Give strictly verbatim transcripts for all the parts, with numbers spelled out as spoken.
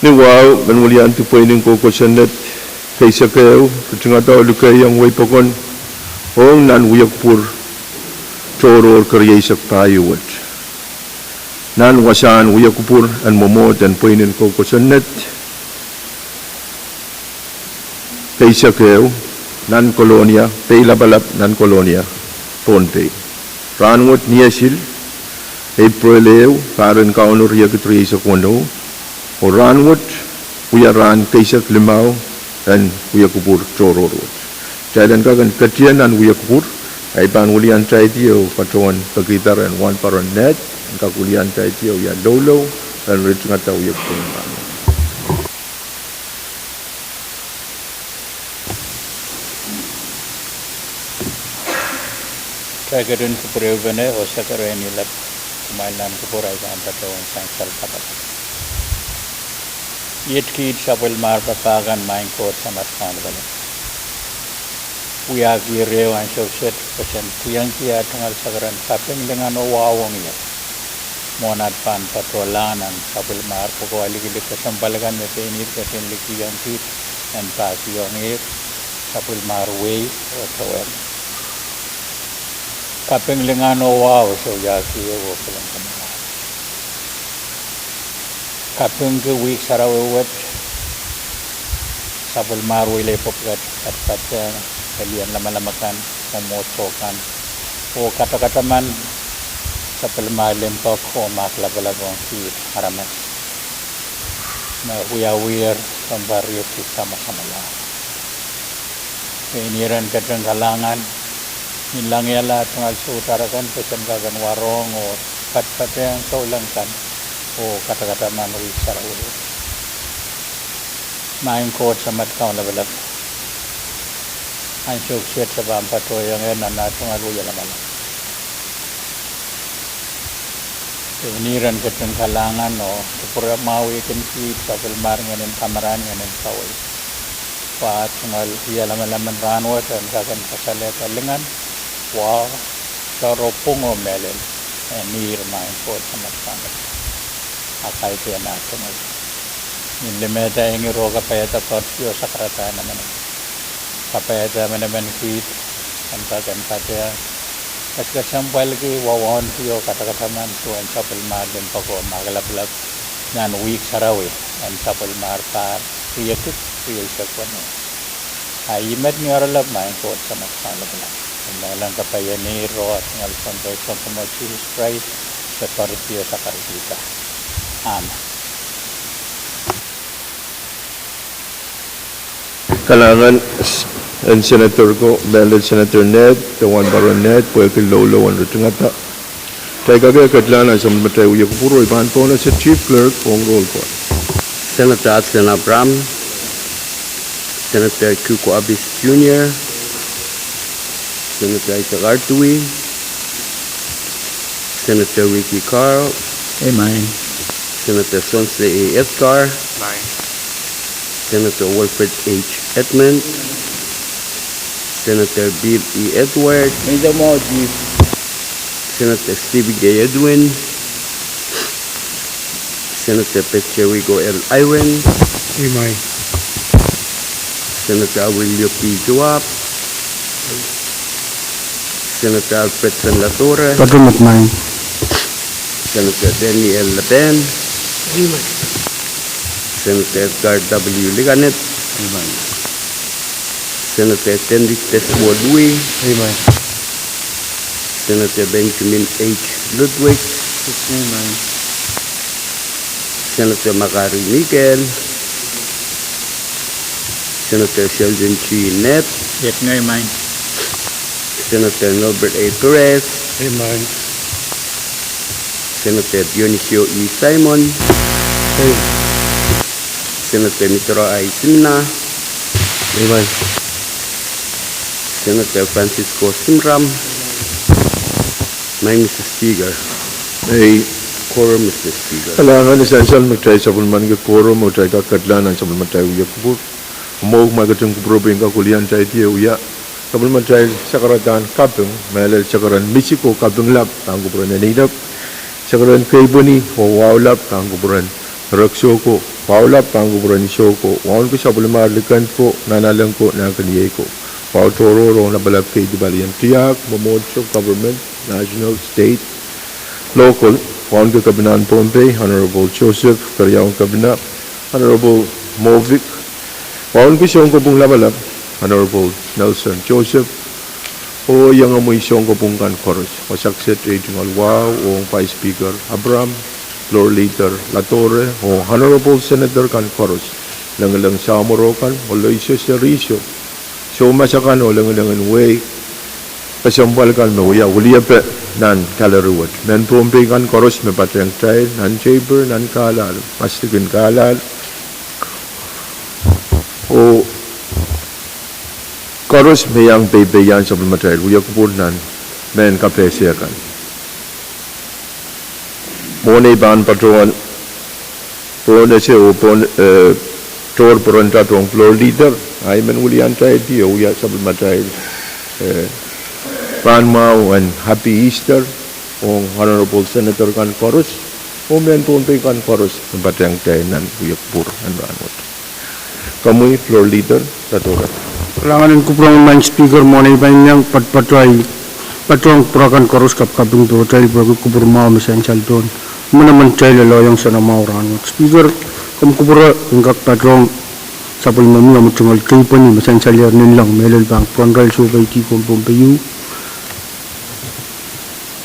Ni wahu, men weliandi pweinen kou kosonned, keisek ehu, ritingada oh likehiong wehi pokon ong nan wiekupwur tohrohr kerieisek pahieu wet. Nan wasahn wiekupwur en mwomwohd en pweinen kou kosonned, keisek ehu, nan Kolonia, Peilapalap nan Kolonia, Pohnpei. Rahnwet Niesil, Epreil ehu, pahr en Kauno riekid rieisek weneu, oh rahnwet wia rahn keisek limau en wiekupwur tohrohr wet. Kitail en kak en ketie nan wiekupwur, ahi pahn weliantaidi oh patohwan pekihda rehn wahnpoaron Ned, en kak weliantaidi oh wia loulou en ritingada wiekupwur en rahnwet. Kitail ketin kupwurehupene oh sakarai ni lap, kumwail nan kupwur ahi pahn patohwan sansal kapakap. Iet kiht sapwellimar papah kan, Maing Koht Samat Kaun Lapalap. Wiahki ire ansou kiset pwe sen kihong ki ah tungoal sakaran kaping, lingan oh wahu ong ihr. Mwohn at pahn patohlahng nan sapwellimar pwukoa likilik kesempwal kan me pein ihr ketin likihong kiht en pahkihong ihr, sapwellimar wehi oh towe. Kaping, lingan oh wahu sohte wiahki oh kilangala. Kapingki wihk sarawi wet, sapwellimar wehi lei pwukat, patpatehng pelien lamalam akan, mwomwohdiso kan, oh katakataman sapwellimar limpoak oh mahk lapalap ong kiht aramas me wiawiher sounpar riekid samwasamwala. Pein ihr en ketin kalahngan, inlahng ie la tungoal suhtar akan pwe sen kak en warohng oh patpatehng souleng kan oh katakataman wihk sarawi wet. Maing Koht Samat Kaun Lapalap, ansou kiset se pahn patohiong ie nan ah tungoal wia lamalam. Pein ihr en ketin kalahngan oh kupwure mwahu wihkin kiht sapwellimar ngehnin kamarahn, ngehnin kawei, pwe ah tungoal wia lamalam en rahnwet en kak en kasalehda lingan, wahu, soahng oh pwung oh mehlel en ihr, Maing Koht Samat Kaun Lapalap. A kaidehn ah tungoal. Ni limehda, iangih ro, kapaiada koaros oh sakarada emenemen. Kapaiada emenemen kiht en kak en patehng kesempwalki wawohndi oh katakataman duwen sapwellimar limpoak oh mahk lapalap nan wihk sarawi en sapwellimar pahr riekid rieisek weneu. A ih met ni oaralap, Maing Koht Samat Kaun Lapalap. Mehlel en kapaianehr ro ah tungoal Sounkomour Sises Krais, se poaridi oh sakaradihda. Amen. Kalahngan en Senator ko, mehlel Senator Ned de wahnpoaron Ned pwehki loulou en ritingada. Kitail kak ketlahng ansou me kitail wie kupwur oh I pahn pohnese Chief Clerk ong roll call. Senator Hudson Abraham, Senator Kuko Abis Junior, Senator Isaac R. Dewey, Senator Ricky Carl, Senator Chauncey A. Edgar, Senator Wilfred H. Edmund, Senator Bill E. Edward, Senator Stephen K. Edwin, Senator Patrick Rico L. Eyring, Senator Awilio P. Joab, Senator Alfred Senlatore, Senator Daniel Lapen, Senator Edgar W. Liganet, Senator Dennis Teswodwi, Senator Benjamin H. Ludwig, Senator Makari Mikel, Senator Sheldon G. Ned, Senator Norbert A. Perez, Senator Dionisio E. Simon, Senator Mitro I. Simina, Senator Francisco Simram, Maing Mister Speaker. Ei. Quorum, Mister Speaker. Kalahngan ni sansal me kitail sapwellimaniki quorum oh kitail kak ketlahng nan sapwellimatail wie kupwur. Mwo ma ketin kupwur pwe I en kak weliantaidi oh wia sapwellimatail sakaradahn kaping, mehlel sakaran misik oh kaping lap, pahn kupwuren Eneilep, sakaran keipweni oh wahu lap, pahn kupwuren Reksoko, Wahu lap pahn kupwuren iso ko, wauneki sapwellimar likend ko, nanalek ko, nahkiniei ko. Wahu tohrohr ong lapalap keidi palien tiahk, mwomwohdiso, government, national, state, local. Wauneki Kepinahn Pohnpei, Honorable Joseph, keriaun Kepina, Honorable Moffitt. Wauneki Sounkopwung Lapalap, Honorable Nelson Joseph, oh iengomwi Sounkopwung kan koaros, wasa kiset ei tungoal wahu ong Vice Speaker Abraham, Floor Leader Ladore, oh Honorable Senator kan koaros, lengileng samworo kan, oh leloiso serihso, soumas akan oh lengilengen wehi, kesempwal kan me wia wiliepe nan gallery wet. Mehn Pohnpei kan koaros me patehng kitail nan chamber, nan kahlahlo, maslikin kahlahlo, oh koaros me iang peipeian sapwellimatail wia kupwur nan mehn kapehse kan. Mwohn ei pahn patohwan pohnese oh pohn, eh, tohr pwurehng tohn Floor Leader, ahi men wilianatail oh wia sapwellimatail, eh, rahn mwahu en Happy Easter ong Honorable Senator kan koaros, oh mehn Pohnpei kan koaros me patehng kitail nan wia kupwur en rahn wet. Komwi Floor Leader, Ladore. Kalahngan en kupwur ong Madam Speaker, mwohn ei pahn iang patohwan patohng pwurohng kan koaros, kapakaping pohtail pwehki kupwur mwahu me sansal pohn manaman kitail lelohiong soanamwahu rahn wet. Speaker, komw kupwure en kak patohng sapwellimomwi omw tungoal keipweni me sansalehr nanleng, mehlel pahn pwurehng irail sohpeidi komw Pohnpei ieu.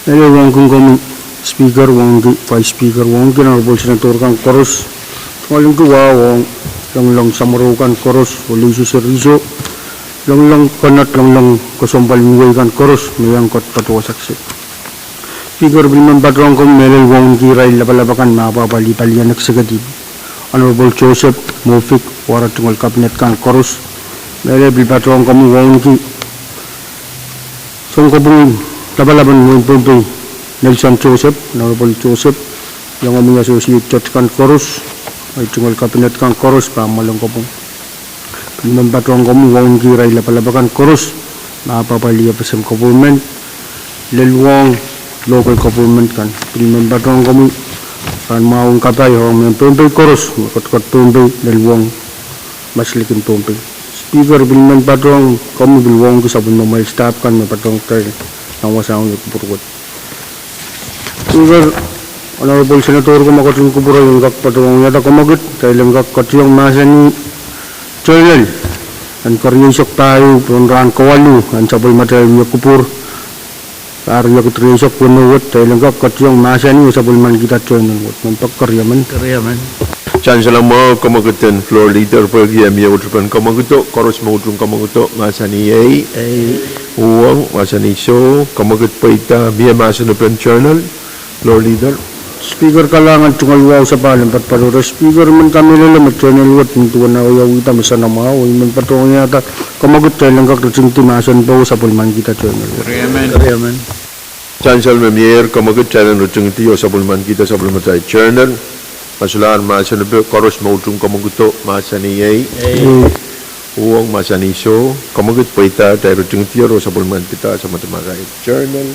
Mehlel wauneki komwi Speaker, wauneki Vice Speaker, wauneki Honorable Senator kan koaros, tungoal wahu ong longlong samworo kan koaros, oh leloiso serihso, longlong konehng, longlong kesempwal en wehi kan koaros me iang kak patohwan wasa kiset. Speaker, pil men patohng komwi mehlel wauneki irail lapalap akan me apwahpwalih palien executive, Honorable Joseph Moffitt, oh ara tungoal cabinet kan koaros. Mehlel pil patohng komwi wauneki Sounkopwung Lapalap en wehin Pohnpei, Nelson Joseph, Honorable Joseph, iengomwi associate judge kan koaros, oh tungoal cabinet kan koaros, pahn mwoalen kopwung. Pil men patohng komwi wauneki irail lapalap akan koaros me apwahpwalih FSM government, lel wahu local government kan. Pil men patohng komwi rahn mwahu en kapai ong mehn Pohnpei koaros, me kotkot Pohnpei, lel wahu maslikin Pohnpei. Speaker, pil men patohng komwi pil wauneki sapwellimamwail staff kan me patohng kitail nan wasahn wia kupwur wet. Speaker, Honorable Senator, komw ketin kupwure en kak patohwan wiahda komwekid, kitail en kak ketideng mahsanih journal en kerieisek pahieu pohn rahn kawalu en sapwellimatail wia kupwur, pahr riekid rieisek weneu wet, kitail en kak ketideng mahsanih oh sapwellimankihda journal wet. Member keriamen. Sansal mwahu komwekid en Floor Leader, pwehki e mie utupen komwekido, koaros me utung komwekido mahsanih ei. Uhwong, mahsanih soh. Komwekid pweida, mie mahsenepen journal, Floor Leader. Speaker, kalahngan, tungoal wahu sapahl en patpatohdo. Speaker, I men kamehlele me journal wet nin duwen awiawihda me soanamwahu, oh I men patohwan wiahda komwekid, kitail en kak ritingdi mahsen powe sapwellimankihda journal wet. Sansal me mieier, komwekid, kitail en ritingdi oh sapwellimankihda sapwellimatail journal. Ma solahr mahsen powe, koaros me utung komwekido mahsanih ei. Uhwong, mahsanih soh. Komwekid pweida, kitail ritingdier oh sapwellimankihda sapwellimatail journal.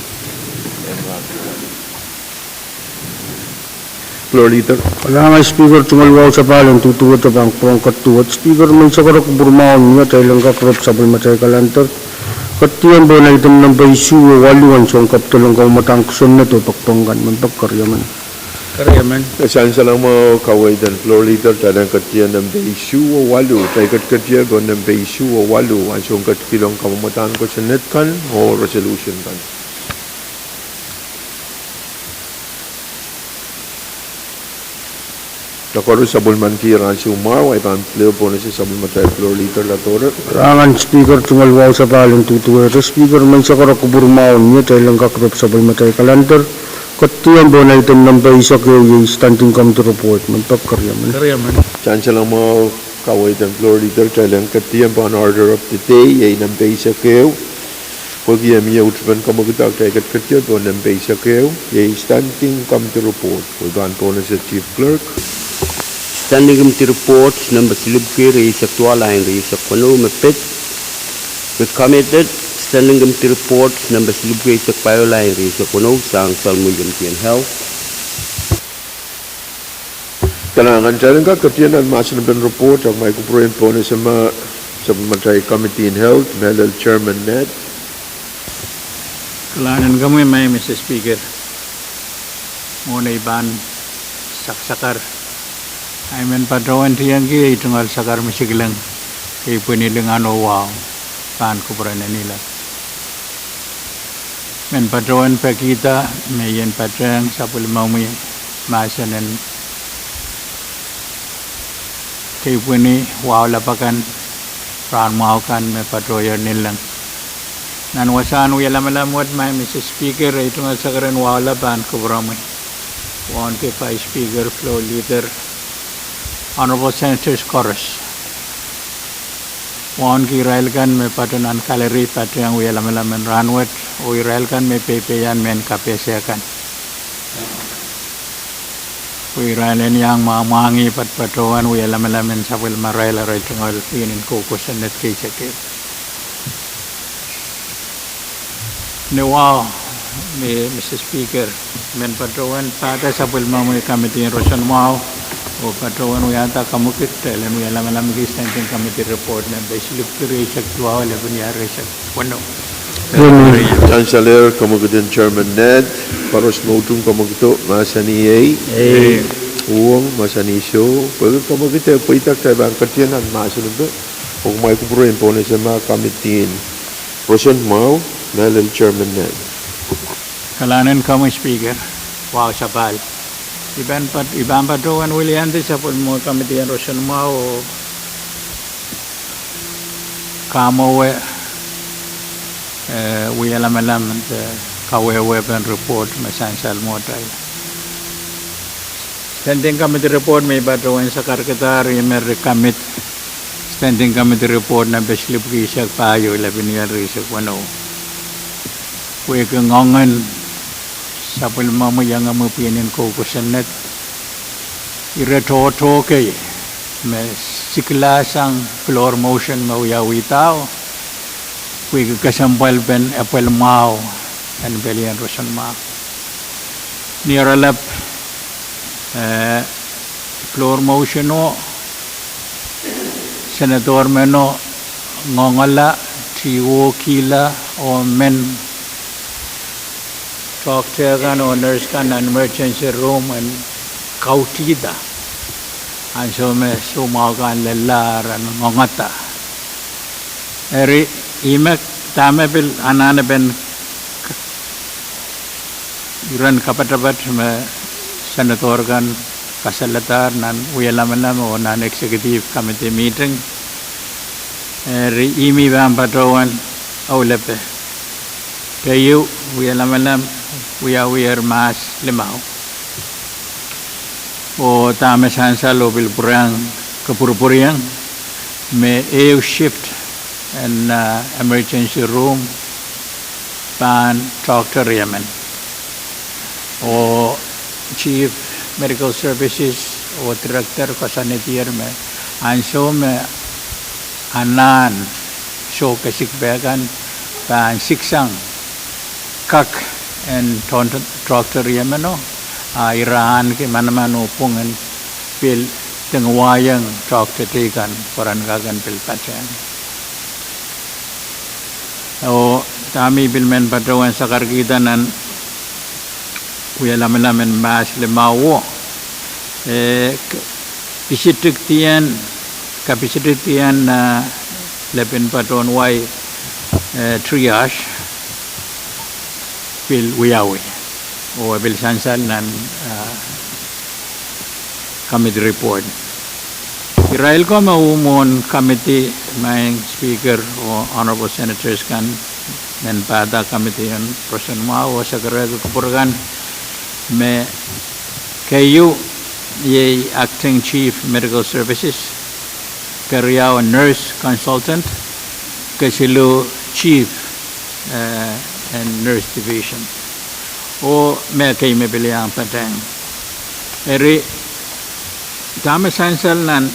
Floor Leader. Kalahngan Speaker, tungoal wahu sapahl en duduwehte pahn kupwuren ketiket. Speaker, menseng koaros kupwur mwahu en mie, kitail en kak rep sapwellimatail calendar, ketidien pohn item nempe isuh oh waluh en sounkapitol en kamwadang kosonned oh poakpoak kan. Member keriamen. Sansal mwahu, kaweid en Floor Leader, kitail en ketidien nempe isuh oh waluh, kitail ketiketier pohn nempe isuh oh waluh en sounkapitol en kamwadang kosonned kan oh resolution kan. Koaros sapwellimanki rahn soumwahu, I pahn pil pohnese sapwellimatail Floor Leader Ladore. Kalahngan Speaker, tungoal wahu sapahl en duduwehte. Speaker, menseng koaros kupwur mwahu en mie, kitail en kak rep sapwellimatail calendar, ketidien pohn item nempe eisek ehu, iei standing committee report. Member keriamen. Sansal mwahu, kaweid en Floor Leader, kitail en ketidien pohn order of the day, iei nempe eisek ehu. Pwehki e mie utupen komwekido, kitail ketiketier pohn nempe eisek ehu, iei standing committee report. I pahn pohnese Chief Clerk. Standing committee report nempe silipwki rieisek duwau, lain rieisek weneu me pid. With committed standing committee report nempe silipwki eisek pahieu, lain rieisek weneu, sang Sal William T. N. Health. Kalahngan. Kitail en kak ketien nan mahsen en report, ahpw kumwail kupwuren pohnese ma sapwellimatail Committee in Health, mehlel Chairman Ned. Kalahngan en komwi, Madam Speaker. Mwohn ei pahn sakasakar, ahi men patohwen tiengki ei tungoal sakar me sikilen, kei pwini lingan oh wahu, pahn kupwuren en ila. Men patohwen pekihda me I en patehng sapwellimomwi mahsen en kei pwini wahu lap akan, rahn mwahu kan me patohier ninleng. Nan wasahn wie lamalam wet, Madam Speaker, ei tungoal sakar en wahu lap pahn kupwuromwi, wauneki Vice Speaker, Floor Leader, Honorable Senators koaros, wauneki irail kan me patoh nan gallery patehng wie lamalam en rahn wet, oh irail kan me peipeian mehn kapehse kan, pwe irail en iang mwahmwahngih patopatohwan wie lamalam en sapwellimarail arail tungoal pwihn en kou kosonned kei seke. Ni wahu, Madam Speaker, men patohwen pahda sapwellimomwi Committee en Roson Mwahu, oh patohwen wiahda kamwekid, kitail en wie lamalamki Standing Committee Report nempe silipwki rieisek duwau, lepin iar rieisek weneu. Sansalehr, kamwekid en Chairman Ned, koaros me utung kamwekid o, mahsanih ei. Uhwong, mahsanih soh, pwehki kamwekid e pweida, kitail pahn ketien nan mahsen en report, oh kumwail kupwuren pohnese ma Committee en Roson Mwahu, mehlel Chairman Ned. Kalahngan en komwi Speaker, wahu sapahl. I pahn pat-, I pahn patohwen wiliandi sapwellimomwi Committee en Roson Mwahu oh kamwowe, eh, wie lamalam de kawehwehpen report me sansal mwohtail. Standing Committee Report me I patohwen sakarkihda ih me recommit Standing Committee Report nempe silipwki eisek pahieu, lepin iar rieisek weneu. Pwehki ngoangen sapwellimomwi iengomwi pwihn en kou kosonned, ire tohto kei me sikilasang floor motion me wiawihda, pwehki kesempwalpen epwel mwahu en pelien Roson Mwahu. Ni oaralap, eh, floor motion o, Senator meno ngoangala, tiwohkihla, oh men doctor kan oh nurse kan nan emergency room en kautihda ansou me soumwahu kan lella, re en ngoangada. Eri, ih me dahme pil anahnepen iren kapatapat me Senator kan kasalehdahr nan wie lamalam oh nan Executive Committee meeting. Eri, ih me I pahn patohwen aulepe. Keieu, wie lamalam wiawiher Mahs limau, oh dahme sansal oh pil pwurehng, kapwurpwuriong me ehu shift en, eh, emergency room pahn doctor riemen, oh Chief Medical Services oh Director koasoanedier me ansou me anahn soh kesikpe kan pahn siksang kak en doctor riemeno, a ira ahneki manaman oh pwungen pil dingwahiong doctor teikan pwe ren kak en pil patehng. Oh dahme I pil men patohwen sakarkihda nan wie lamalam en Mahs limau o, eh, k-, pisitikidiong, kapisitikdiong, eh, lepin patohwen wai, eh, triage pil wiawi, oh e pil sansal nan, eh, committee report. Irail ko me uh mwohn committee, Madam Speaker oh Honorable Senators kan, men pahda Committee en Roson Mwahu oh sakarehki kupwur kan, me keieu iei Acting Chief Medical Services, keriau Nurse Consultant, kesiluh Chief, eh, en Nurse Division. Oh me kei me pil iang patehng. Eri, dahme sansal nan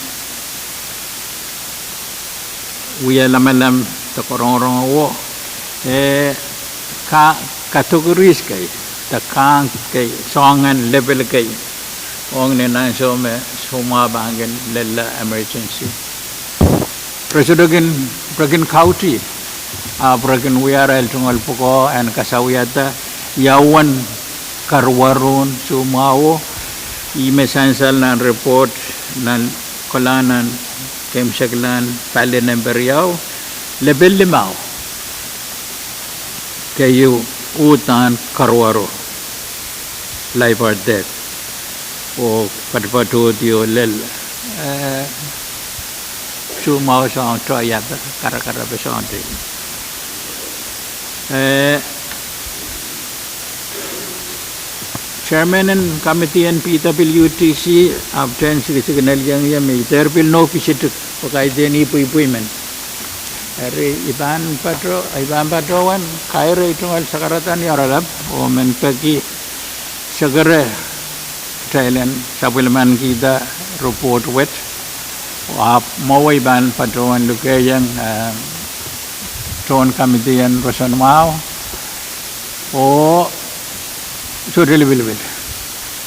wie lamalam de rongorong o, eh, ka-, categories kei, de kahng kei, soangen level kei, ong ni ansou me Soumwahu pahn kin lella emergency. Re sohte kin, re kin kauhdi, ahpw re kin wia arail tungoal pwukoa en kasawiada ia uwen karuwaruhn soumwahuo. Ih me sansal nan report nan kolahn nan keimwseklahn pali nempe riau, lepel limau. Keieu, uhdahn karuwaru, life or death, oh patopatohdi oh lel, eh, soumwahu soang tohto, ia, karakarape soang te. Eh, Chairman en committee en P W T C, ahpw tehn sikisiknel iang ie me I dehr pil nohk visitik, pwe kaidehn ih pweipwei men. Eri I pahn pato, I pahn patohwan kair ei tungoal sakarada ni oaralap, oh men peki sekere kitail en sapwellimanikihda report wet. Ahpw mwowe I pahn patohwan luke iang, eh, tohn committee en roson mwahu oh sohte lipilipil,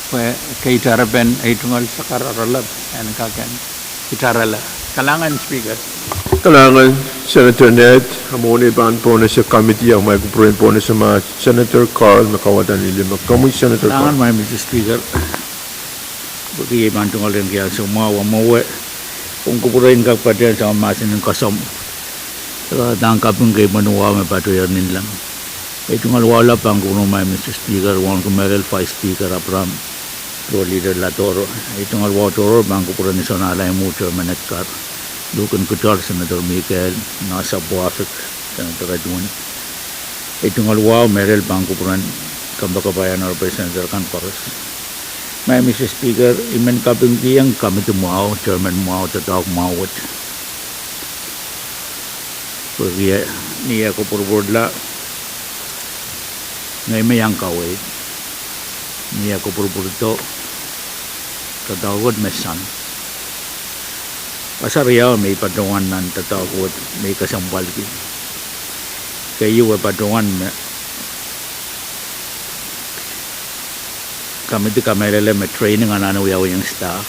pwe keitail arail pahn ei tungoal sakar oaralap en kak en itarala. Kalahngan Speaker. Kalahngan Senator Ned. A mwohn ei pahn pohnese committee, a kumwail kupwuren pohnese ma Senator Carl me kauwada ni lime. Komwi Senator Carl. Kalahngan, Madam Speaker. Pwehki ei pahn tungoal en kian soumwahu, a mwowe ong kupwure en kak patehng soangen mahsen en koasoandi, eh, dahn kaping kei pwehn wahu me patohier ni lime. Ei tungoal wahu lap pahn kupwuren Madam Speaker, wauneki mehlel Vice Speaker Abraham, Floor Leader Ladoro. Ei tungoal wahu tohrohr pahn kupwuren Isonal Aimwu, Chairman Edgar, Luhken Kutor, Senator Mikael, Nahsabuasik, Senator Edwin. Ei tungoal wahu mehlel pahn kupwuren kompoakepahn Honorable Senator kan koaros. Madam Speaker, I men kapingkihong committee mwahu, chairman mwahu, doadoahk mwahu wet. Pwehki ni eh kupwurupwurla, ngehi me iang kaweid. Ni eh kupwurupwurdo, doadoahk wet me sang. Wasa riau me I patohwan nan doadoahk wet me I kesempwalki. Keieu, e patohwan me committee kamehlele me training anahne wiawiong staff,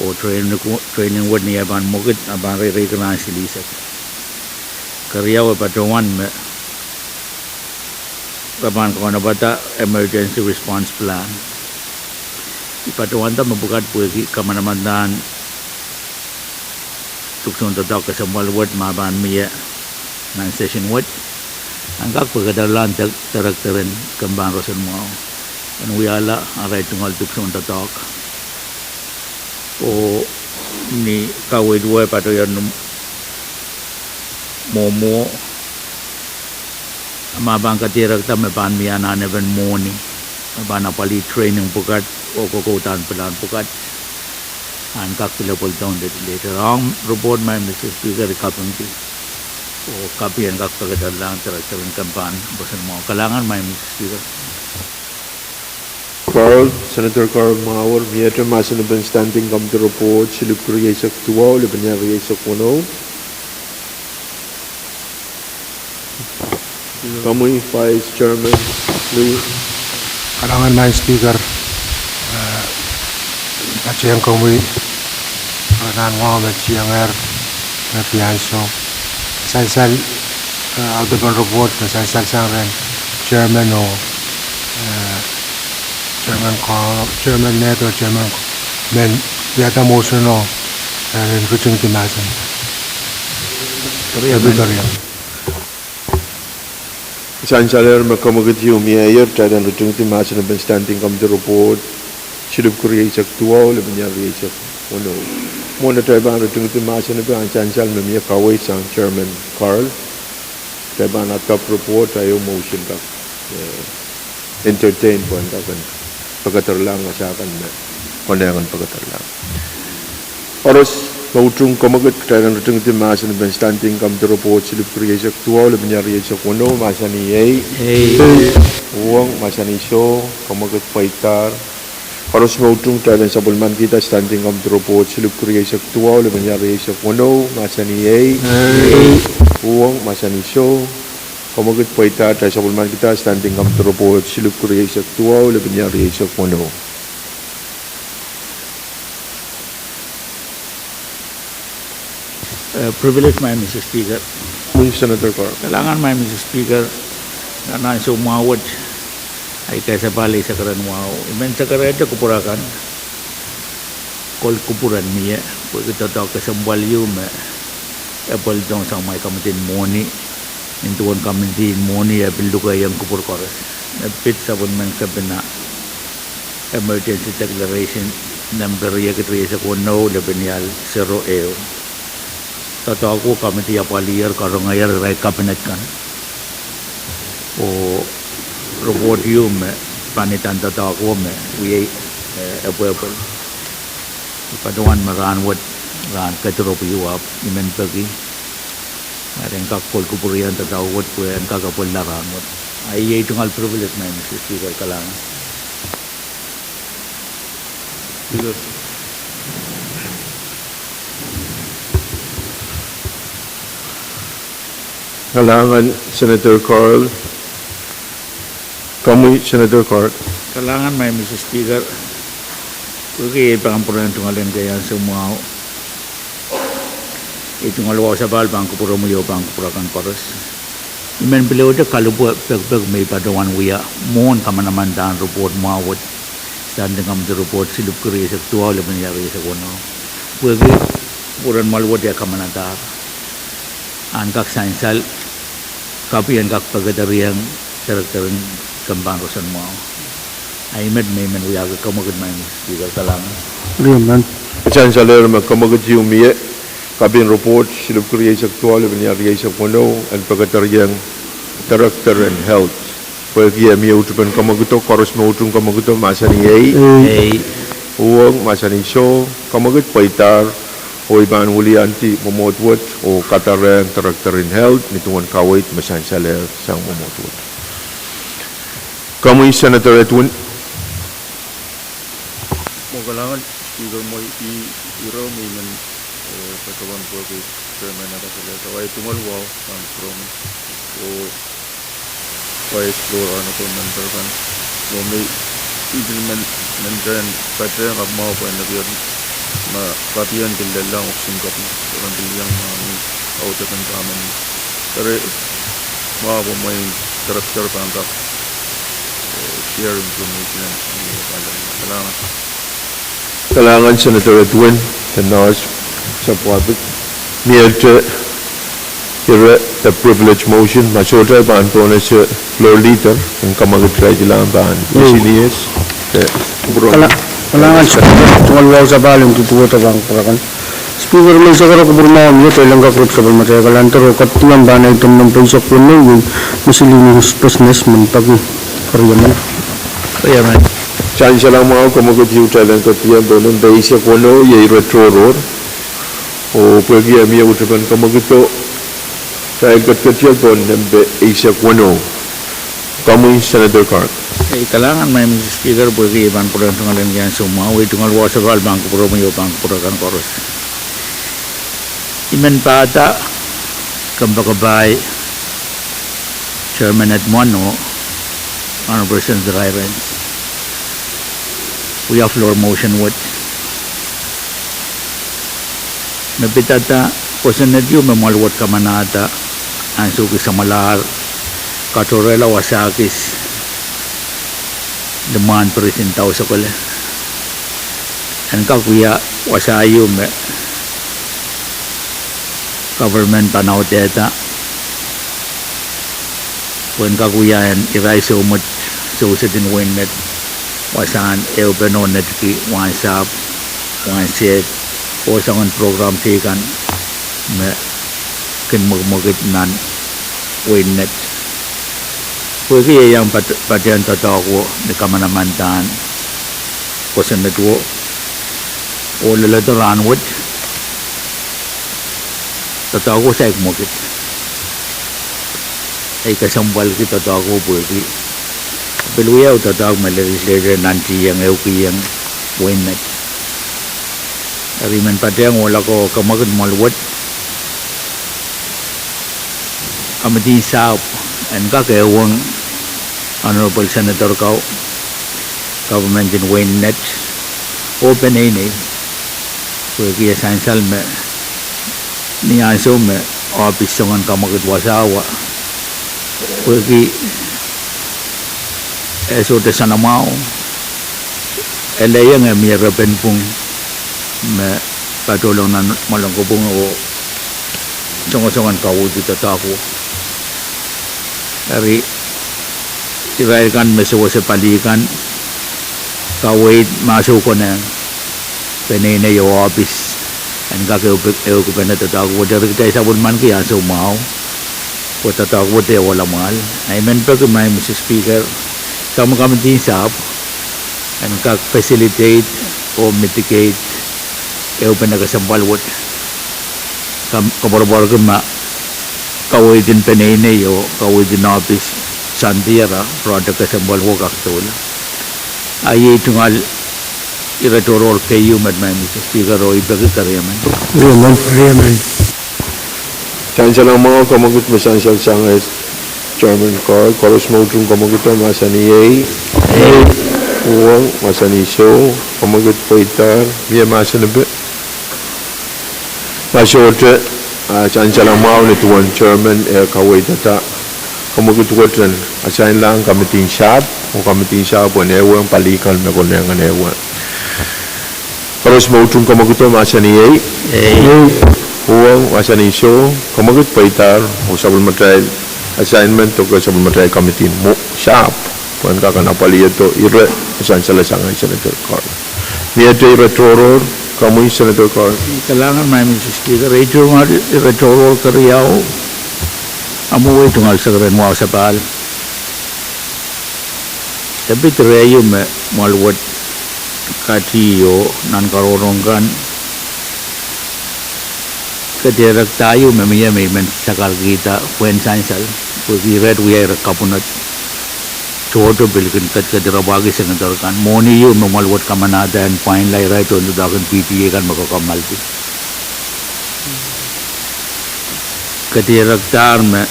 oh training, training wet ni eh pahn mwekid a pahn reireikihla nan silihsek. Keriau, e patohwan me re pahn kaunopada emergency response plan. I patohwanda mepwukat pwehki kamanamandan dipwisoun doadoahk kesempwal wet me pahn mie nan session wet, en kak pekederlahng director en kempoaken roson mwahu en wiahla arail tungoal dipwisoun doadoahk. Oh ni kaweid wet patohier ni mwomwohdi, ma pahn kadierekda me pahn mie anahnepen mwohni, me pahn apwalih training pwukat oh kokoudahn pilahn pwukat, en kak pil pweldohng legislature. Ong report, Madam Speaker, I kapingki, oh kapi en kak pekederlahng director en kempoaken roson mwahu. Kalahngan, Madam Speaker. Carl, Senator Carl Mauer, miehte mahsen en Standing Committee Report silipwukat rieisek duwau, lepin iar rieisek weneu. Komwi Vice Chairman, Lee. Kalahngan Madam Speaker, eh, patehng komwi, eh, nan mwahu me tiengehr, eh, ansou. Sansal, eh, audepen report, me sansal sang rehn Chairman oh, eh, Chairman Carl, Chairman Ned oh Chairman men wiahda motion oh, eh, ritingdi mahsen. Sansalehr me komwekid ieu mie, kitail en ritingdi mahsen en Standing Committee Report silipwukat rieisek duwau, lepin iar rieisek weneu. Mwohn atail pahn ritingdi mahsen, pahn sansal me mie kaweid sang Chairman Carl. Kitail pahn adopt report, ieu motion kak, eh, entertain pwe en kak en pekederlahng wasa kan me konehng en pekederlahng. Koaros me utungki komwekid, kitail en ritingdi mahsen en Standing Committee Report silipwukat rieisek duwau, lepin iar rieisek weneu, mahsanih ei. Ei. Uhwong, mahsanih soh, komwekid pweidahr. Koaros me utungki, kitail en sapwellimanikihda Standing Committee Report silipwukat rieisek duwau, lepin iar rieisek weneu, mahsanih ei. Ei. Uhwong, mahsanih soh, komwekid pweidahr. Kitail sapwellimanikihda Standing Committee Report silipwukat rieisek duwau, lepin iar rieisek weneu. Eh, privilege, Madam Mister Speaker. Kalahngan, Madam Mister Speaker, nan ansou mwahu wet, ahi kasapahl eisek ren wahu, I men sekerehte kupwur akan, kol kupwur en mie, pwehki doadoahk kesempwal ieu me e pweldohng sang mwahi kamidin mwohni, nin duwen kamidin mwohni e pil lukehiong kupwur koaros. Me pid sapwellimen kepina emergency declaration nempe riekid rieisek weneu lepin ial sero ehu. Doadoahko kamidi apwaliher, karongehier irail kabinet kan. Oh report ieu me pahn idahn doadoahko me wiei, eh, epwepwel. I patohwan me rahnwet rahn kedirepw ieu, ahpw I men peki me ren kak kol kupwur ian doadoahk wet pwe en kak epwella rahnwet. Ahi iei tungoal privilege, Madam Mister Speaker, kalahngan. Kalahngan, Senator Carl. Komwi, Senator Carl. Kalahngan, Madam Mister Speaker. Pwehki ei pahn pwurehng tungoal en kei ansou mwahu, ei tungoal wahu sapahl pahn kupwuromwi oh pahn kupwur akan koaros. I men pil ehute kalipwe pekipek me I patohwan wia mwohn kamanamandan report mwahu wet, Standing Committee Report silipwki rieisek duwau lepin ial rieisek weneu. Pwehki kupwur en mwahl wet e kamanadahr, en kak sansal, kapi en kak pekedereiong director en kempan roson mwahu. Ahi met me I men wiahki, komwekid, Madam Speaker, kalahngan. Riemon. Sansalehr me komwekid ieu mie, kapin report silipwki rieisek duwau lepin ial rieisek weneu en pekedereiong director en health. Pwehki e mie uhtepen komwekido, koaros me utung komwekido mahsanih ei. Ei. Uhwong mahsanih soh, komwekid pweidahr, oh I pahn wiliandi mwomwohd wet oh kadarehng director en health nin duwen kaweid me sansalehr sang mwomwohd wet. Komwi, Senator Edwin. Mwo kalahngan, Speaker, mwo, I, I iro me I men, eh, patohwan pwehki chairman ah kasalehda, ahi tungoal wahu pahn kupwuromwi oh pwais floor honorable member kan, mwo me I pil men, men tren, patehng ahpw mwahu pwe nekier me kapien pil lellahng oh kisin kapi, pwe ren pil iang mwahu ni auditen department. Eri mwahu pwe mwein director pahn kak, eh, share information, eh, pahn kak, kalahngan. Kalahngan Senator Edwin, de Norris, Sapwapit. Miehte ire de privilege motion, ma sohte pahn pohnese floor leader en kamwekid, kitail kilang pahn miscellaneous. Kalahngan Speaker, tungoal wahu sapahl en duduwehte pahn kupwur akan. Speaker, me I sakara kupwur mwahu mie, kitail en kak rid sapwellimatail kalahngan oh kadehde pahn item nempe eisek weneu, iei miscellaneous business, men peki. Riemon. Riemon. Sansal mwahu, komwekid, kitail en ketido pohn nempe eisek weneu, iei ire tohrohr. Oh pwehki e mie uhdepen komwekido, kitail ketido pohn nempe eisek weneu. Komwi Senator Carl. Ei, kalahngan Madam Speaker, pwehki ei pahn pwurehng tungoal en kei ansou mwahu, ahi tungoal wahu sapahl pahn kupwuromwi oh pahn kupwur akan koaros. I men pahda kompoakepahi Chairman Edmund oh Honorable Senator Heinz, wia floor motion wet. Me pidada, kosonned ieu me mwahl wet kamanahda ansou kei samwalahr, katohrehla wasa kis limwahn prison dausokele. En kak wia wasa ieu me government pahn audehda pwe en kak wia en irail soumwet, sousedin wehin Net, wasahn ehupene oh netiki wahnsahpw, wahnsehd, oh soangen program teikan me kin mwekimwekid nan wehin Net. Pwehki e iang pat-, patehng doadoahko ni kamanamandan kosonnedo, oh leledo rahnwet, doadoahko saik mwekid. Ei kesempwalki doadoahko pwehki pil wia ehu doadoahk me legislature nantihong, ehukihong wehin Net. Eri I men patehng ohlako oh kamwekid mwahl wet, kamidin sahpw en kak ehuong Honorable Senator kau, government en wehin Net, oh peneinei, pwehki e sansal me Ni ansou me ohpis soangen kamwekid wasawa pwehki e sohte soanamwahu, e lelohng eh mie repen pwung me patohlong nan mwoalen kopwung oh songosongen kaweid doadoahk wet. Eri irail kan me sewese pali kan, kaweid me sohte konehng peneinei oh ohpis en kak ehukipene, ehukipene doadoahk wet. Eri kitail sapwellimaniki ansou mwahu pwe doadoahk wet e ohl amwahl. I men peki, Madam Speaker, sapwellimatail komitin sahpw en kak facilitate oh mitigate ehupene kesempwal wet, koapworopworki ma kaweid en peneinei oh kaweid en ohpis soangen diar, project kesempwal wet kak doula. A iei tungoal ire tohrohr keieu met, Madam Speaker, oh I peki keriemen. Sansalamwahu, kamwekid me sansal sang eh chairman ko, koaros me utung kamwekid o mahsanih ehi. Uhwong mahsanih soh. Kamwekid pweidahr, mie mahsen epe? Ma sohte, a sansalamwahu ni duwen chairman eh kaweidada kamwekid wet en asainlahng komitin sahpw oh komitin sahpw en ehuong pali kan me konehng en ehuong. Koaros me utung kamwekid o mahsanih ehi. Uhwong mahsanih soh. Kamwekid pweidahr oh sapwellimatail assignment, doke sapwellimatail komitin mwo sahpw pwehn kak anahne apwalihada ire me sansal sang eh Senator Carl. Miehte ire tohrohr, komwi Senator Carl? Kalahngan, Madam Speaker. Iei tungoal ire tohrohr keriau, a mwowei tungoal sekeren wahu sapahl. E pid rehio me mwoal wet katido nan karohrong kan, kedirekda ieu me mie me I men sakarkihda pwehn sansal, pwehki ire wia ire kapwunod tohto pil kin kedked rapahki senator kan. Mwohni ieu me mwoal wet kamanada en fine la irail tohndoadoahk en P T A kan me kakammaldi. Kedirekdahr me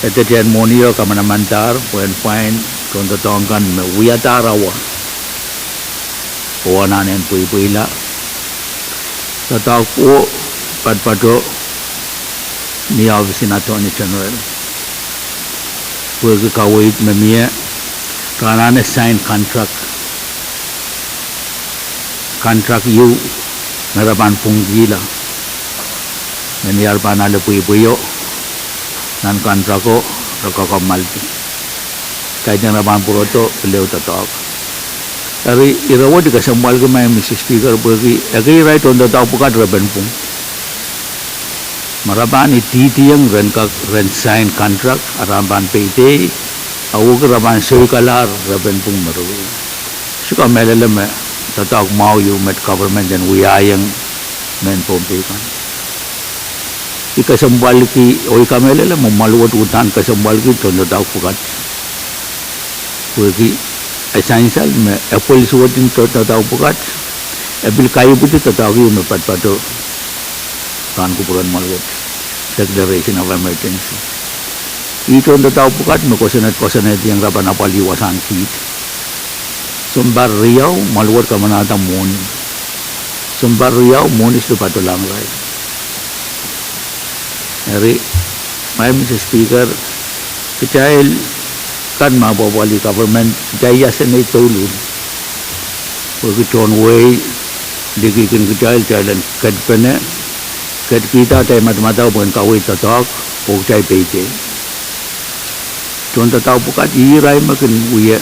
e dehdehn mwohnio kamanamandahr pwehn fine tohndoadoahk kan me wiadahr awa oh anahne pweipweila. Doadoahk o patopato ni ohpis en Attorney General, pwehki kaweid me mie, re anahne sign contract, contract ieu me re pahn pwungkihla, me ni ar pahn ale pweipweio nan contract o, re kakammaldi. Kaidehn re pahn pwurodo pil ehu doadoahk. Eri ire wet I kesempwalki, Madam Speaker, pwehki ekei irail tohndoadoahk pwukat repen pwung me re pahn idihdiong ren kak, ren sign contract, a re pahn peidei, a wehwehki re pahn soikalahr repen pwung me re wia. Sohte kamehlele me doadoahk mwahu ieu met government en wiahiong mehn Pohnpei kan. I kesempwalki, oh I kamehlele me mwoal wet uhdahn kesempwalki tohndoadoahk pwukat, pwehki e sansal me e pwil suwed en tohndoadoahk pwukat, e pil kaipwidi doadoahk ieu me patopato rahn kupwuren mwoal wet, declaration of emergency. Ih tohndoadoahk pwukat me kosonned, kosonned iang re pahn apwalih wasahn kiht. Sounpar riau mwoal wet kamanahda mwohni. Sounpar riau mwohni sohte patohlahng irail. Eri, Madam Speaker, kitail kan me apwapwalih government, kitail iasenei douluhl, pwehki tohn wehi likih kin kitail, kitail en kedpene, kedkihda atail madamadau pwehn kaweid doadoahk, oh kitail peidei. Tohndoadoahk pwukat irail me kin wia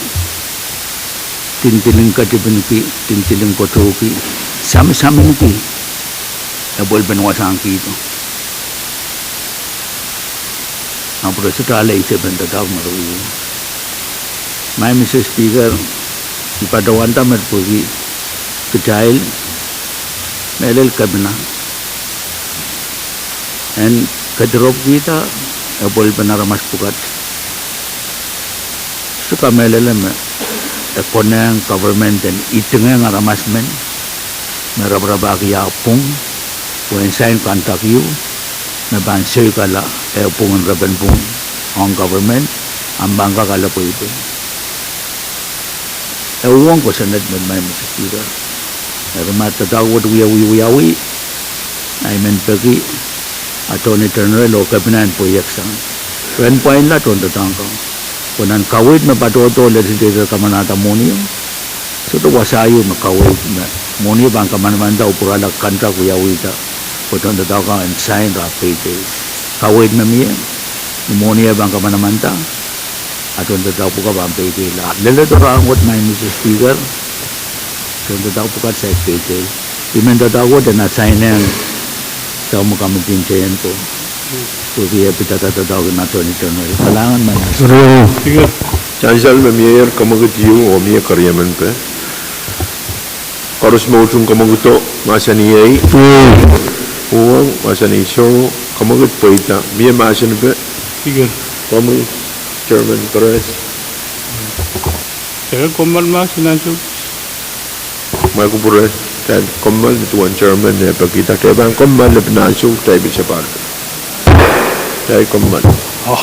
dindiling ketipinki, dindiling kotohki, saminsaminki apwalpen wasahn kihdo, ahpw re sohte ale isepen doadoahk me re wia. Madam Speaker, I patohwanda met pwehki kitail mehlel kepina en kediropwkihda apwalpen aramas pwukat. Sohte kamehlele me e konehng government en idingehng aramas men me raparapahki ah pwung, pwehn sign contract ieu me pahn soikala eh pwung en repen pwung ong government, ahpw pahn kak ale pweipwei. E uhwong kosonned met, Madam Speaker. Eri ma doadoahk wet wie wiewiawi, Ahi men peki Attorney General oh cabinet en pweiek sang. Ren pwainla tohn doadoahk kan. Pwe nan kaweid me patohdo legislature kamanahda mwohni o, sohte wasa ieu me kaweid me mwohni pahn kamanamanada oh pwurala contract wiawihda. Pwe tohn doadoahk kan en sign re ahpw pay tail. Kaweid me mie, ni mwohni e pahn kamanamanada, a tohn doadoahk pwukat pahn pay tail. A leledo rahn wet, Madam Speaker, tohn doadoahk pwukat saik pay tail. I men doadoahk wet en assign-ehng saum committee en tehnpas. Pwehki e pidada doadoahk en Attorney General. Kalahngan, Madam Speaker. Sansal me mie, komwekid ieu oh mie keriemen pe. Koaros me utung komwekido, mahsanih ei. Uhwong, mahsanih soh. Komwekid pweida. Mie mahsen pe? Speaker. Komwi, Chairman Perez. Speaker, komwi mahsen ansou. Mwahu kupwure, kitail kommoal ni duwen Chairman me pekihda, kitail pahn kommoal lepin ansou, kitail pil sapahl. Kitail kommoal. Oh.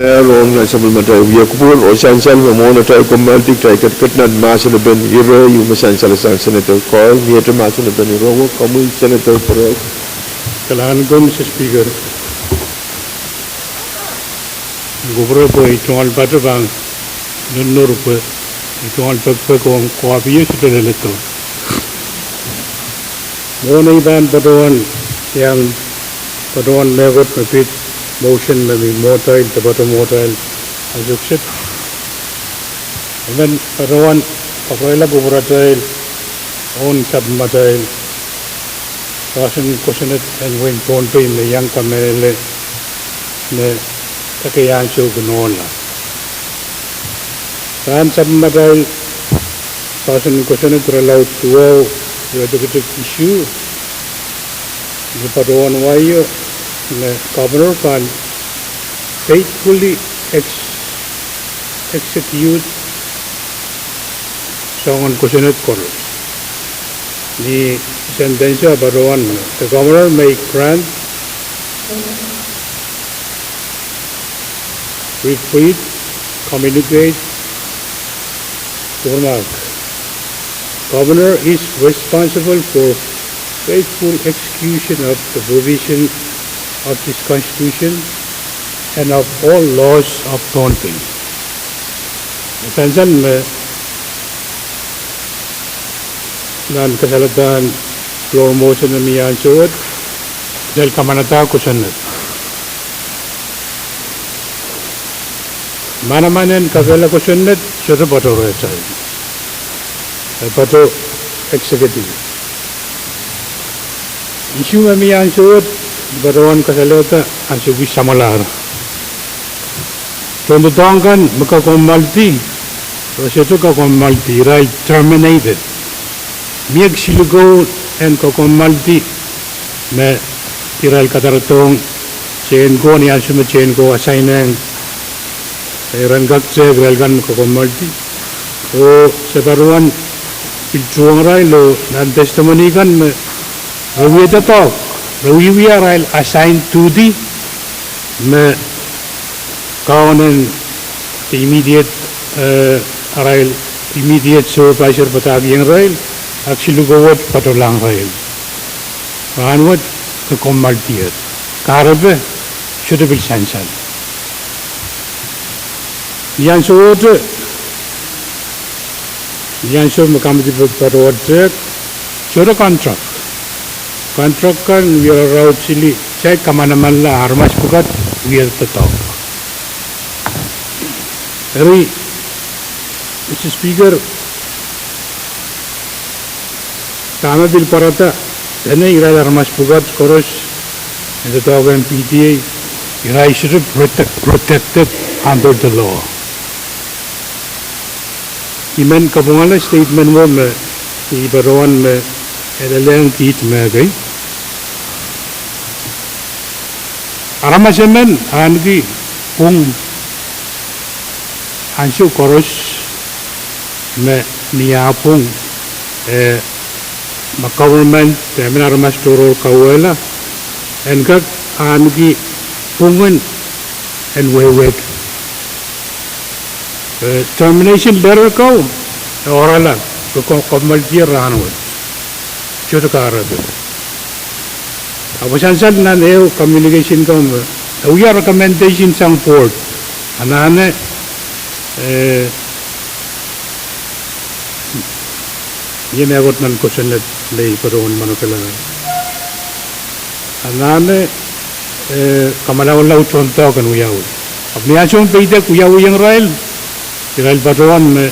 Ong nan sapwellimatail wia kupwur oh sansal me mwohn atail kommoaldi, kitail ketiket nan mahsen en ire ieu me sansalehsang Senator Coyle, ni ete mahsen en ire wet, komwi Senator Perez. Kalahngan ko, Mister Speaker. Kupwure pwe I tungoal patohwan nohnohn pwe I tungoal pekipek ong koapie sohte leledo. Mwohn ei pahn patohwan, I pahn patohwan mehkot me pid motion me mi mwohtail, de patohwan mwohtail, ansou kiset. I men patohwan kapwaiada kupwuratail ong sapwellimatail poahsoan kosonned en wehin Pohnpei me I iang kamehlele me ekei ansou kin ohla. Rahn sapwellimatail poahsoan kosonned irelaud duwau, iretikitik isuh, me patohwan wai me Governor pahn faithfully ex-, execute soangen kosonned koaros. Ni sentence e patohwan me, the Governor may grant, repeat, communicate, remark. Governor is responsible for faithful execution of the provision of this Constitution and of all laws of Pohnpei. Sansal me nan kasaledahn floor motion me mi ansou wet, kitail kamanada kosonned. Manaman en kakehlaka kosonned sohte patohwan rehtail. E patohwan executive. Isuh me mi ansou wet, I patohwan kasalehda ansou kis samwalahr. Tohndoadoahk kan me kakommoaldi, re sohte kakommoaldi, irail terminated. Mie kisin likou en kakommoaldi me irail kadarodohng tehnko, ni ansou me tehnko assign-ehng, e ren kak tehk irail kan me kakommoaldi. Oh se patohwan pil tuhwong irail oh nan testimony kan me re wie doadoahk, re wiewia arail assign duty me kaun en immediate, eh, arail immediate supervisor padahkihong irail, ahpw kisin likou wet patohlahng irail. Rahnwet kakommoaldier. Kahrepe sohte pil sansal. Ni ansou wet, ni ansou me committee patohwan tehk, sohte contract. Contract kan wie raraud sili, kitail kamanamanla aramas pwukat wie doadoahk. Eri, Mister Speaker, dahme pil pwarada, dene irail aramas pwukat koaros en doadoahk en P T A, irail sohte protect-, protected under the law. I men kapwungala statement wo me I patohwan me elehng kiht me ekei. Aramas emen ahneki pwung ansou koaros me ni ah pwung, eh, ma government de emen aramas tohrohr kauwehla, en kak ahneki pwungen en wehwehki. Eh, termination letter ko, e oarala, ke ko-, kommwaldier rahnwet. Sohte kahrepe. Ahpw sansal nan ehu communication ko me, e wia recommendation sang board. Anahne, eh, mie mehkot nan kosonned me I patohwan manokehla. Anahne, eh, kamalaulau tohndoadoahk en wiawi. Ahpw ni ansou me peidek wiawiong irail, irail patohwan me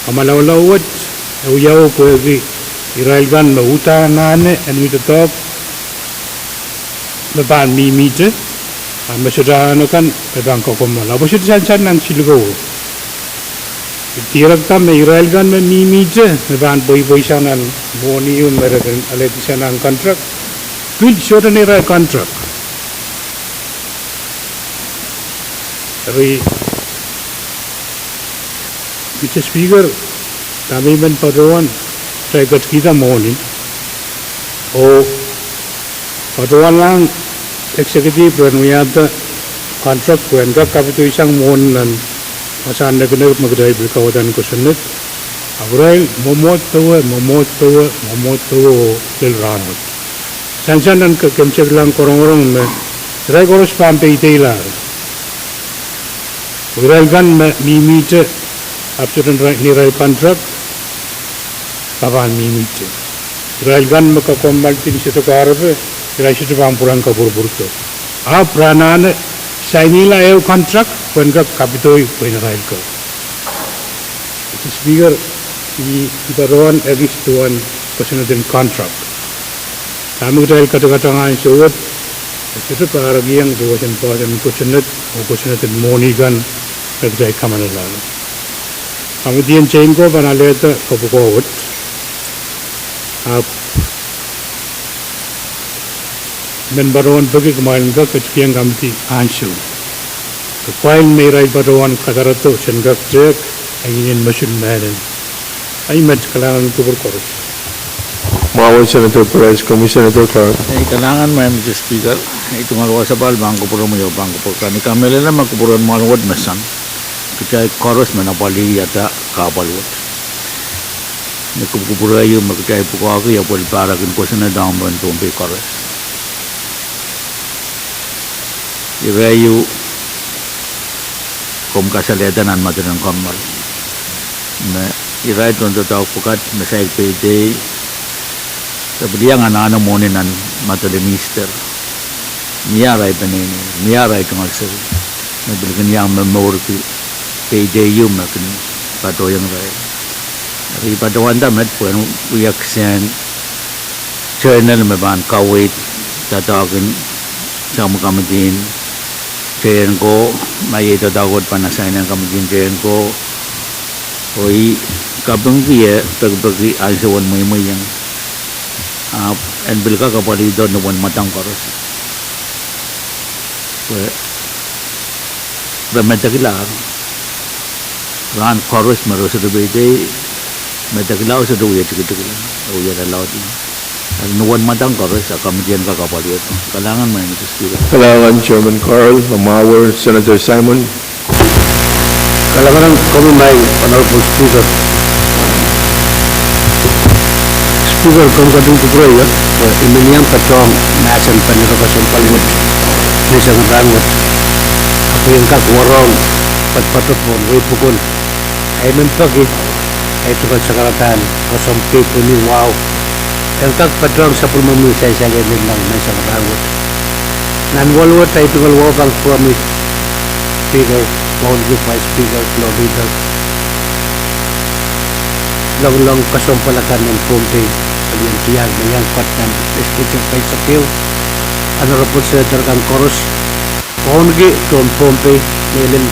kamalaulau wet, e wiawi pwehki irail kan me uhdahn anahne en wia doadoahk me pahn mihmihte, a me sohte anahne kan me pahn kokommoal. Ahpw sohte sansal nan kisin likou. Direkda me irail kan me mihmihte me pahn pweipweisang nan mwohni me re kin alehdi sang nan contract, pil sohte neirail contract. Eri, Mister Speaker, dahme I men patohwan, kitail ketikihda mwohni oh patohwanlahng Executive ren wiahda contract pwehn kak kapidoisang mwohn nan wasahn nekinek me kitail pil kauwadahn kosonned. Ahpw irail mwomwohd dewe, mwomwohd dewe, mwomwohd dewe oh lel rahnwet. Sansal nan ke-, kemseklahng korongorong me irail koaros pahn peideilahr. Oh irail kan me mihmihte, ahpw sohte ni irail contract, re pahn mihmihte. Irail kan me kakommoaldi ni sohte kahrepe, irail sohte pahn pwurehng kapwurpwurdo. Ahpw re anahne sainihla ehu contract pwehn kak kapidoi pweinen irail ko. Speaker, I, I patohwan ekis duwen kosonned en contract. Dahme kitail kadakadang ansou wet, e sohte pahrekiong duwen poahsoan kosonned, oh kosonned en mwohni kan me kitail kamanala. Komiti en Tehnko pahn alehda kapwukoa wet. Ahpw men patohwan peki kumwail en kak ketikihong komiti ansou. Kumwail me irail patohwan kadarodo sen kak tehk, e inenen mour mehlel. Ahi met, kalahngan en kupwur koaros. Mwahu Senator Perez, komwi Senator Carl. Ei, kalahngan Madam Speaker, ei tungoal wasa pahn kupwuromwi oh pahn kupwur kan. I kamehlele me kupwuren mwahl wet me sang. Kitail koaros me apwalih ata kahpwal wet. Ni kupwukupwur ehu me kitail pwukoahki, e pil pahrek en kosonned ong mehn Pohnpei koaros. Ire ehu komw kasalehda nan medek en kommoal. Me irail tohn doadoahk pwukat me saik peidei, de pil iang anahne mwohni nan medek en Easter. Mie arail peneinei, mie arail tungoal seri, me pil kin iang momourki peidei ehu me kin patohwan irail. Eri I patohwanda met pwehn wia kisehn journal me pahn kaweid doadoahk en sapwellimomwi komiti en Tehnko, ma iei doadoahk wet pahn asainehng komiti en Tehnko, oh I kapingki eh pekipeki ansou en mweimweiong. Ahpw en pil kak apwalihdo ni uwen mwadang koaros. Pwe re medekilahr. Rahn koaros me re sohte peidei, medekilahr, sohte wie tikitikla, wie lalaudla. Eri ni uwen mwadang koaros, a komiti en kak apwalihdo. Kalahngan Madam Speaker. Kalahngan Chairman Carl, me mwahu Senator Simon. Kalahngan komwi Honorable Speaker. Speaker, komw ketin kupwure ie, pwe I men iang patohwan mahsen pahn ire kesempwal wet, menseng en rahn wet. Ahpw I en kak warohng poadopoad pohn weipokon ahi men peki, ahi tungoal sakaradahn kesempwal kei pwehn wahu en kak patohwan sapwellimomwi sansal en nanleng menseng en rahn wet. Nan waluh wet ahi tungoal wahu pahn kupwuromwi Speaker, Pohnpei Vice Speaker, Floor Leader, loalokong kesempwal akan en Pohnpei, palien tiahk me iang kot nan Legislature Vice Speaker, Honorable Senator kan koaros, Pohnpei, tohn Pohnpei, mehlel,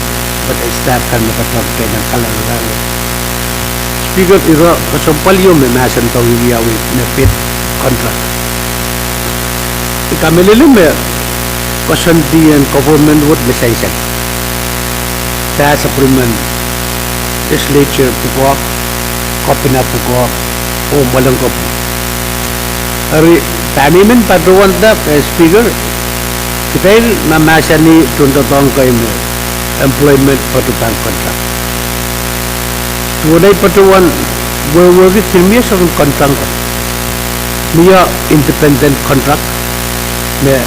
pwe staff kan me patohwan kitail nan kalahngan. Speaker, ire kesempwal ehu me mahsen pahn wiawi me pid contract. I kamehlele me koasoandi en government wet me sansal. Sapwellimen Legislature pwukoa, Kopina pwukoa, oh mwehlel kopina. Eri pahn I men patohwanda, eh, Speaker, kitail mahmahsanih tohndoadoahk kei me employment patohwan contract. Duwen ei patohwan wehwehki kin mie soangen contract. Mie independent contract me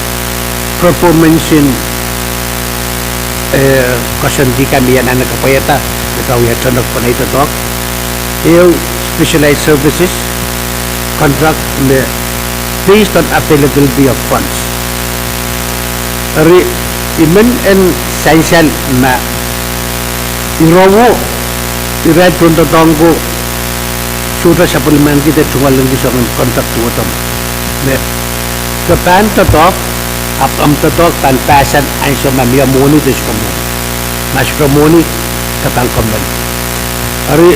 performance en, eh, koasoandi kan me I anahne kapwaiada, me kawia tonek pahn ei doadoahk. Ehu specialized services contract me based on availability of funds. Eri I men en sansal ma irowo, irail tohndoadoahk ko sohte sapwellimanki de tungoalingki soangen contract wet me ke pahn doadoahk, ahpw omw doadoahk pahn pahsan ansou ma mie mwohni de sohte mwohni. Ma sohte mwohni, ke pahn kommoal. Eri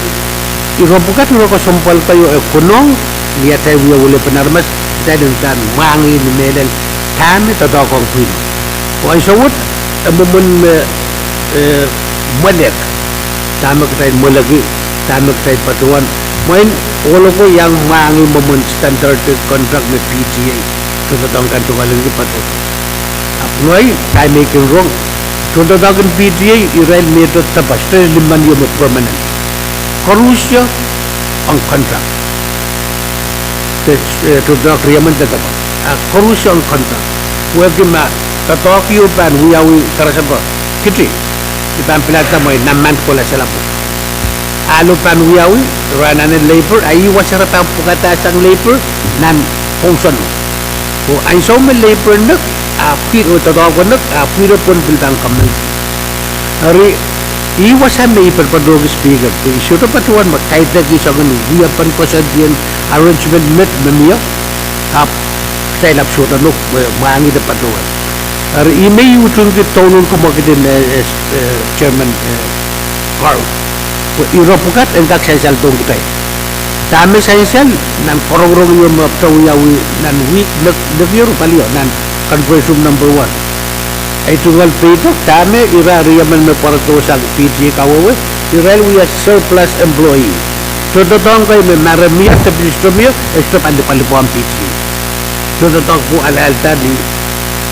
ire pwukat ire kesempwal kei e konehng ni atail wia weliepen aramas, kitail en pahn mwahngih ni mehlel dahme doadoahk ong pwihno. Oh ansou wet e mwomwen me, eh, mwelek dahme kitail mweleki, dahme kitail patohwan, mwein ohl ko iang mwahngih mwomwen standard contract me P T A, tohndoadoahk kan tungoalingki patohwan. Ngehi, dahme I kin rong, tohndoadoahk en P T A, irail mehte depe, sohte limmen ieu me permanent. Koaruhsie ong contract. De, eh, tohndoadoahk riemen dedepe. Ah, koaruhsie ong contract. Wehwehki ma doadoahk ieu pahn wiawi karasepe, kiti, I pahn pilada mwein nan mand kohla solahr pwukat. Ahlo pahn wiawi, ira anahne labour, a ih wasa re pahn pwukada sang labour nan pwousoano. Oh ansou me labour nek, a pwihro, doadoahk nek, a pwihro pwon pil pahn kamel. Eri, ih wasa me I patopato ki Speaker, pwe I sohte patohwan me kaidehk soangen wiepen koasoandien arrangement met me mie, ahpw kitail ahpw sohte nohk, eh, mwahngih de patohwan. Eri, ih me I utung ki douluhl kamwakid en, eh, eh, eh, Chairman, eh, Carl. Pwe ire pwukat en kak sansal dohng kitail. Dahme sansal nan korongorong ieu me patohwan wiawi nan wihk nek, nek ieu palio nan conference room number one. Ei tungoal peido, dahme ira riemen me pwarodo sang P T A kawehwe, irail wia surplus employee. Tohndoadoahk kei me ma re mie de pil sohte mie, e sohte pahn lipwalipwohng P T A. Tohndoadoahk pwukat alehda ni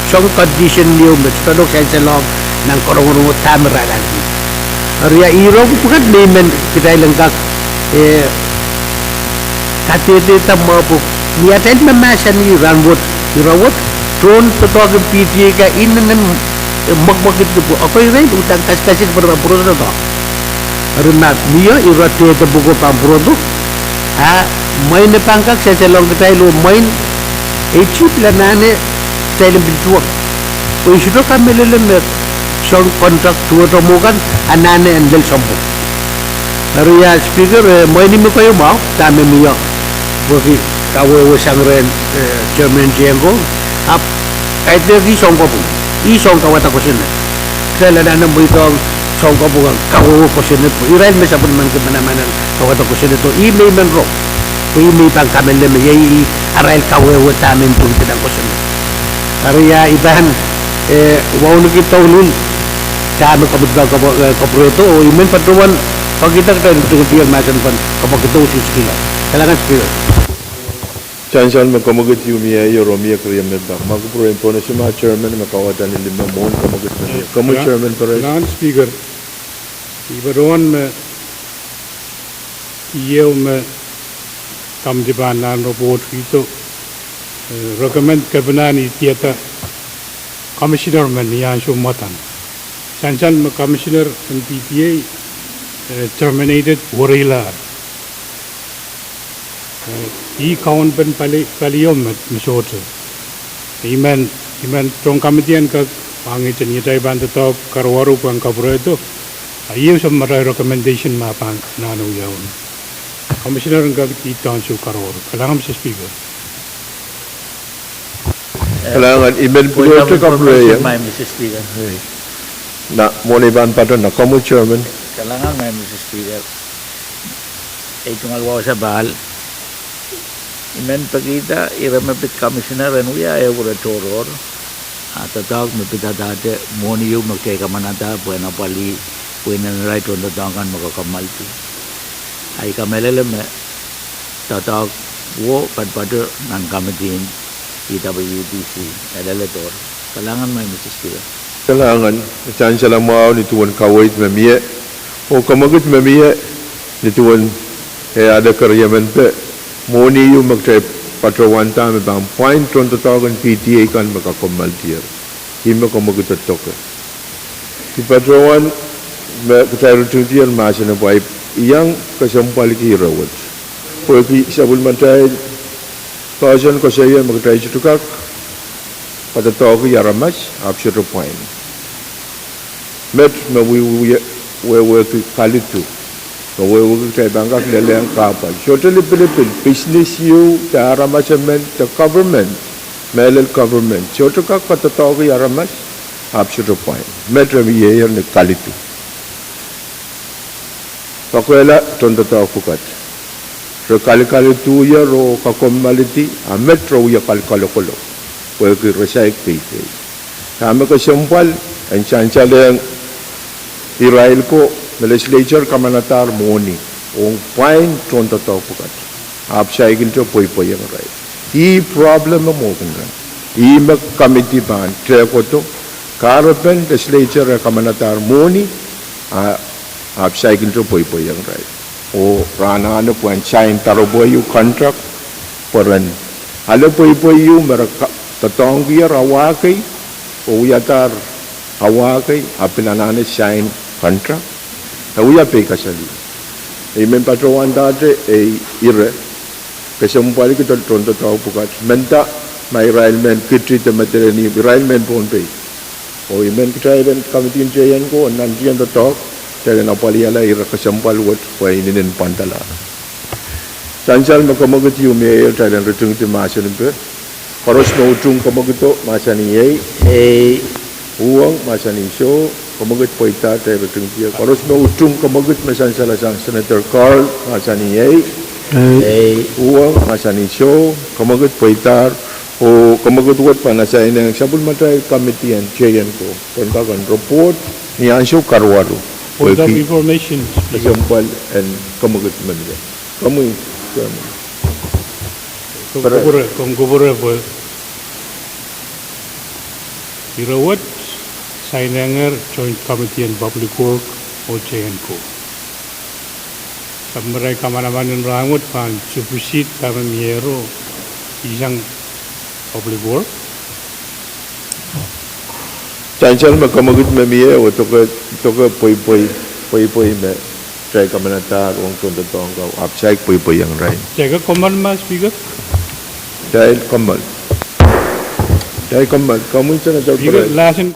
soang condition ieu me sohte nohk sansalohng nan korongorong dahme re alehdi. Eri ih ire pwukat me I men kitail en kak, eh, kadehdehda mwo pwe ni atail me mahsanih rahnwet, ire wet, tohndoadoahk en P T A kan inenen, eh, mwekmwekid pwe ekei irail uhdahn kasikasik pwe re pahn pwurodo doadoahk. Eri ma mie ire dehde pwuko pahn pwurodo, a mwein e pahn kak sansalohng kitail oh mwein ei chih pil anahne kitail en pil tuhwong. Pwe I sohte kamehlele me soang contract duwehte mwo kan anahne en lel soahng pwung. Eri a Speaker, eh, mwein I men keieu mwahu, dahme mie, pwehki kawehwe sang rehn, eh, Chairman Jay Engel, ahpw kaidehk soang kopwung, ih soang kawada kosonned. Kitail anahne mweidohng soang kopwung kawehwe kosonned, pwe irail me sapwellimaniki manaman en kawada kosonned, oh ih me I men rong. Pwe ih me I pahn kamehlele me iei ih arail kawehwe dahme I men pwungki nan kosonned. Eri a I pahn, eh, wauneki douluhl dahme komw pahn kapw-, eh, kapwurehdo, oh I men patohwan pekihda kitail en tungdier mahsen pahn kapwakid oh siskila. Kalahngan Speaker. Sansal me komwekid ieu mie, ih ire mie keriemen pak. Ma kupwure en pohnese ma Chairman me kawada ni lime mwohn komwekid me mie. Komwi Chairman Perez. Kalahngan Speaker, I patohwan me ieu me komwidi pahn nan report kihdo, eh, recommend kepina ni diada commissioner men ni ansou mwadang. Sansal me commissioner en P T A, eh, terminated wereilahr. Eh, ih kaunpen pali, palio me, me sohte. I men, I men tohn committee en kak mwahngih ni atail pahn doadoahk karuwaru pwehn kapwurehdo. A ieu soangen matail recommendation me pahn nan wiawi. Commissioner en kak kihdo ansou karuwaru. Kalahngan Mister Speaker. Kalahngan, I men pil kapwurehdi. Nan mwohn ei pahn patohwan, komwi Chairman. Kalahngan Mister Speaker. Ei tungoal wasa pahl. I men pekihda ire me pid commissioner en wia ehu ire tohrohr. A doadoahk me pid adahte mwohni ieu me kitail kamanada pwehn apwalih, pwehn irail tohndoadoahk kan me kakommoaldi. A I kamehlele me doadoahk wo patopato nan committee en P W D C, eleledohr. Kalahngan Mister Speaker. Kalahngan, sansal mwahu ni duwen kaweid me mie, oh komwekid me mie, ni duwen, eh, ale keriemen pwe mwohni ieu me kitail patohwanda me pahn pwain tohndoadoahk en P T A kan me kakommoaldier. Ih me komwekid doadoahk. I patohwan me kitail ritungdier mahsen pwe I iang kesempwaliki ire wet. Pwehki sapwellimatail poahsoan koasoia me kitail sohte kak patohdoahki aramas, ahpw sohte pwain. Met me wie, wie, wehwehki kalidu. Me wehwehki kitail pahn kak lelehng kahpwal. Sohte lipilipil, business ieu, de aramas emen, de government, mehlel government. Sohte kak patohdoahki aramas, ahpw sohte pwain. Met re mieier ni kalidu. Poakehla tohndoadoahk pwukat. Re kalikaliduier oh kakommoaldi, a met re wia kal-, kalokolo. Pwehki re saik peipei. Dahme kesempwal, en sansalehng irail ko, me legislature kamanadahr mwohni ong pwain tohndoadoahk pwukat. Ahpw saikinte pweipweiong irail. Ih problem me mwo kin rong. Ihme committee pahn tehkodo, kahrepen legislature e kamanadahr mwohni, a, ahpw saikinte pweipweiong irail. Oh re anahne pwehn sign doaropwe ieu contract, pwe ren ale pweipwei ieu me re ka-, doadoahngkier awa kei, oh wiadahr awa kei, ahpw pil anahne sign contract. E wia peikasali. Ei men patohwandahte ei ire kesempwalki tohn doadoahk pwukat. Menda ma irail men kiti de medelen ih, irail men Pohnpei. Oh i men kitail en committee en J N ko, nantihong doadoahk, kitail en apwalihala ire kesempwal wet pwe inenen pwandala. Sansal me kemwekid ieu mie, kitail en ritingdi mahsen en pe. Koaros me utung kemwekido mahsanih ei. Ei. Uhwong mahsanih soh, kemwekid pweida, kitail ritingdi. Koaros me utung kemwekid me sansalasang Senator Carl mahsanih ei. Ei. Uhwong mahsanih soh, kemwekid pweidahr, oh kemwekid wet pahn assign-eng sapwellimatail committee en J N ko pwe en kak en report ni ansou karuwaru. Point of information, Speaker. Kesempwal en kemwekid me mie. Komwi, Chairman. Komw kupwure, komw kupwure pwe ire wet sign-ehngehr Joint Committee en Public Work oh J N ko. Ahpw me irail kamanaman en rahn wet pahn supersede dahme miehro sang Public Work. Sansal me kemwekid me mie, oh doke, doke pweipwei, pweipwei me kitail kamanadahr ong tohndoadoahk ko, ahpw saik pweipweiong irail. Kitail kommoal ma, Speaker? Kitail kommoal. Kitail kommoal. Komwi Senator Speaker, Peren. Last in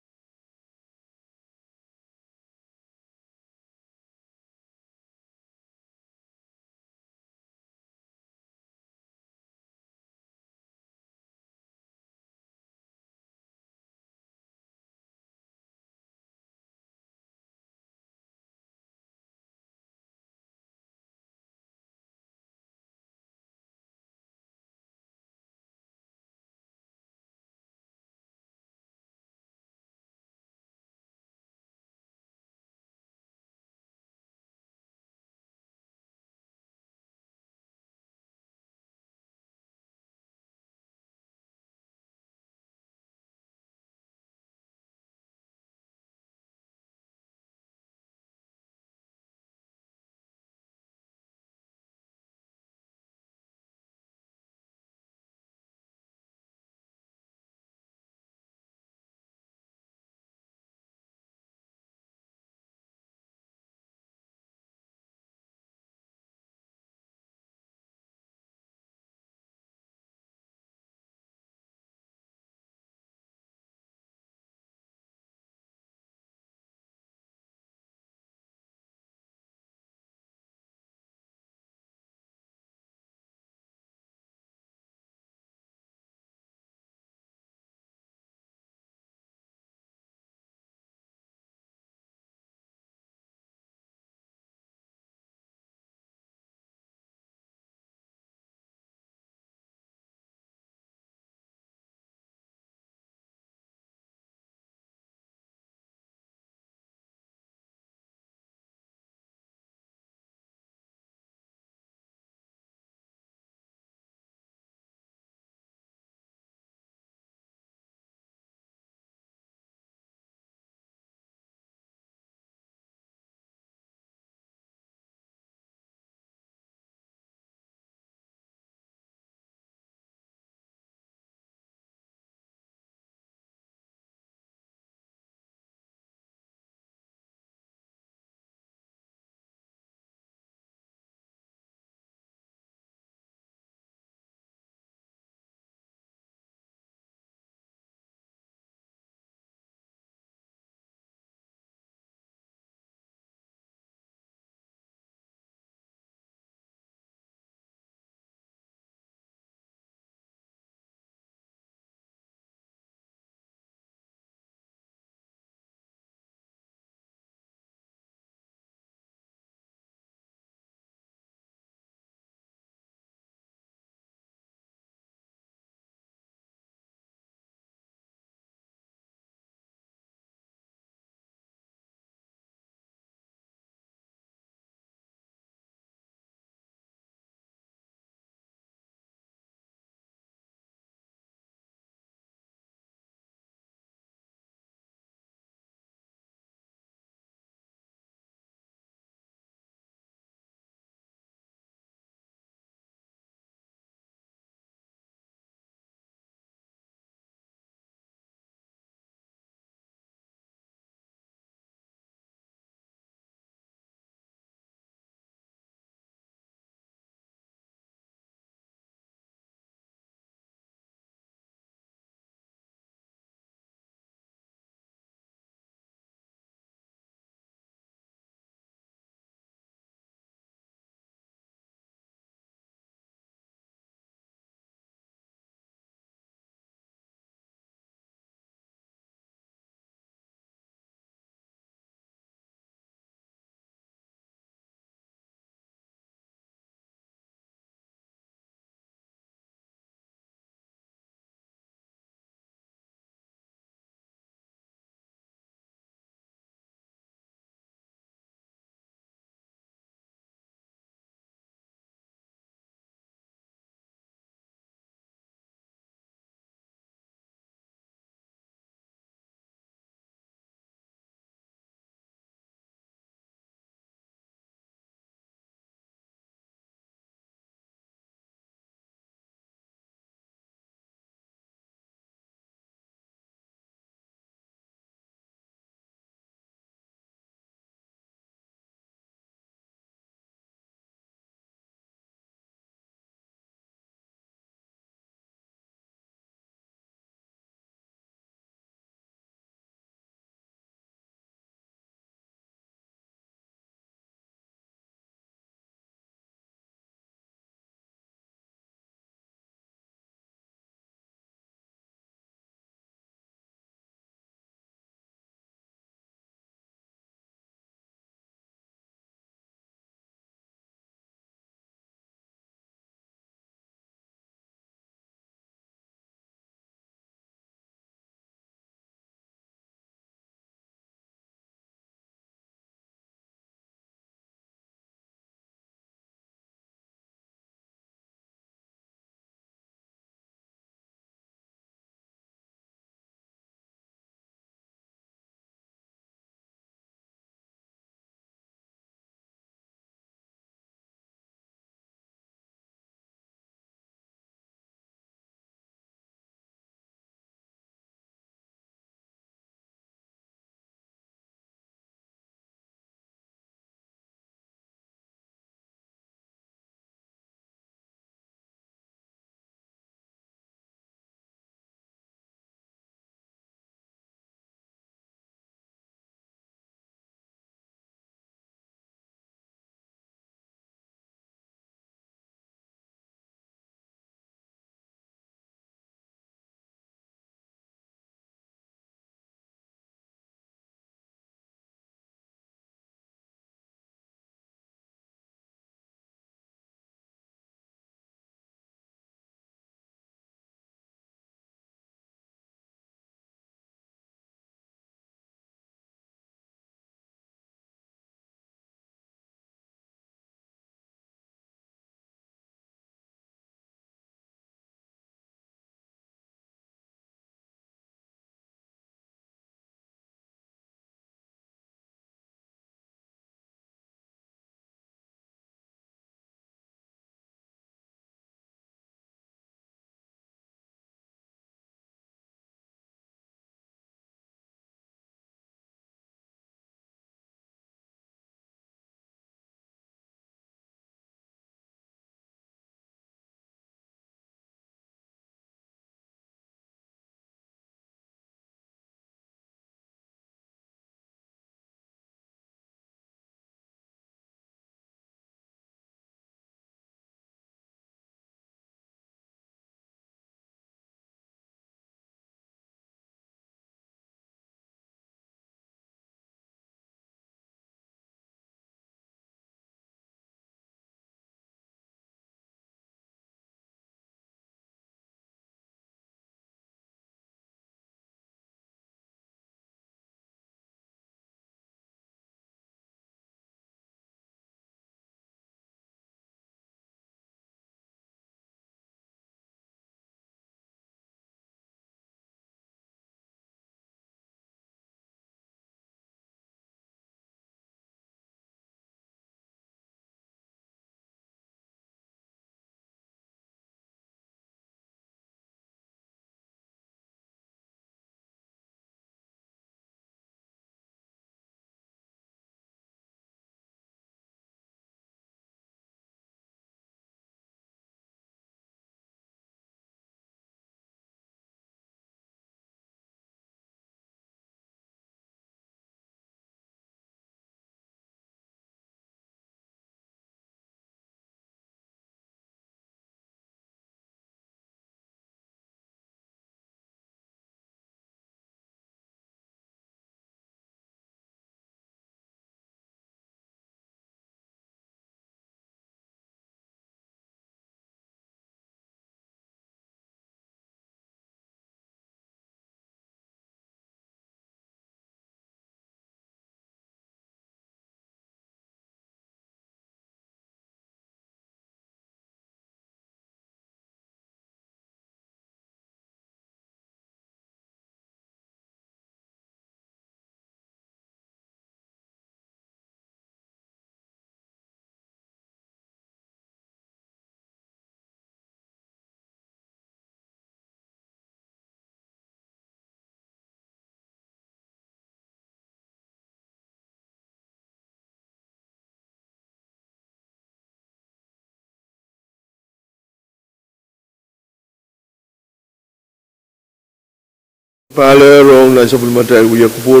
Pali rong nan sapwellimatail wia kupwur,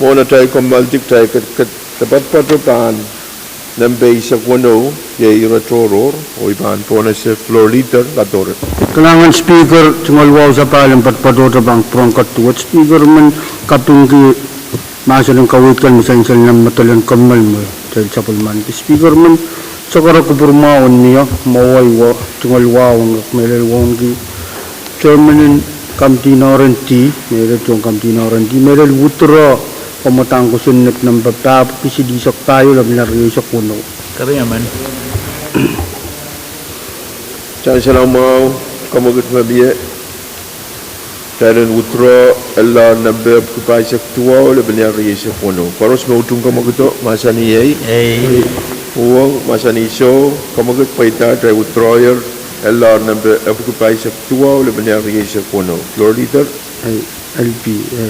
mwohn atail kommoaldi kitail ketiket de poatopoato pahn nempe eisek weneu, iei ire tohrohr, oh I pahn pohnese Floor Leader Latore. Kalahngan Speaker, tungoal wahu sapahl en poatopoato pahn kupwur ong Koht Duwet. Speaker men kapingki mahsen en kaweid kan me sansal nan medelen kommoal me kitail sapwellimaniki. Speaker men, sakara kupwur mwahu en mie, mwowe tungoal wahu en kak mehlel wauneki Chairman en Committee en R and D, mehlel tohn Committee en R and D, mehlel withdraw, kamwadang kosonned nempe pahpwiki silihsek pahieu, lepin rieisek weneu. Sansal mwahu, kamwekid me mie, kitail en withdraw, elahr nempe epwiki pahisek duwau, lepin rieisek weneu. Koaros me utung kamwekido, mahsanih ei. Uhwong, mahsanih soh, kamwekid pweida, kitail withdrawer, elahr nempe epwiki pahisek duwau, lepin rieisek weneu. Floor Leader.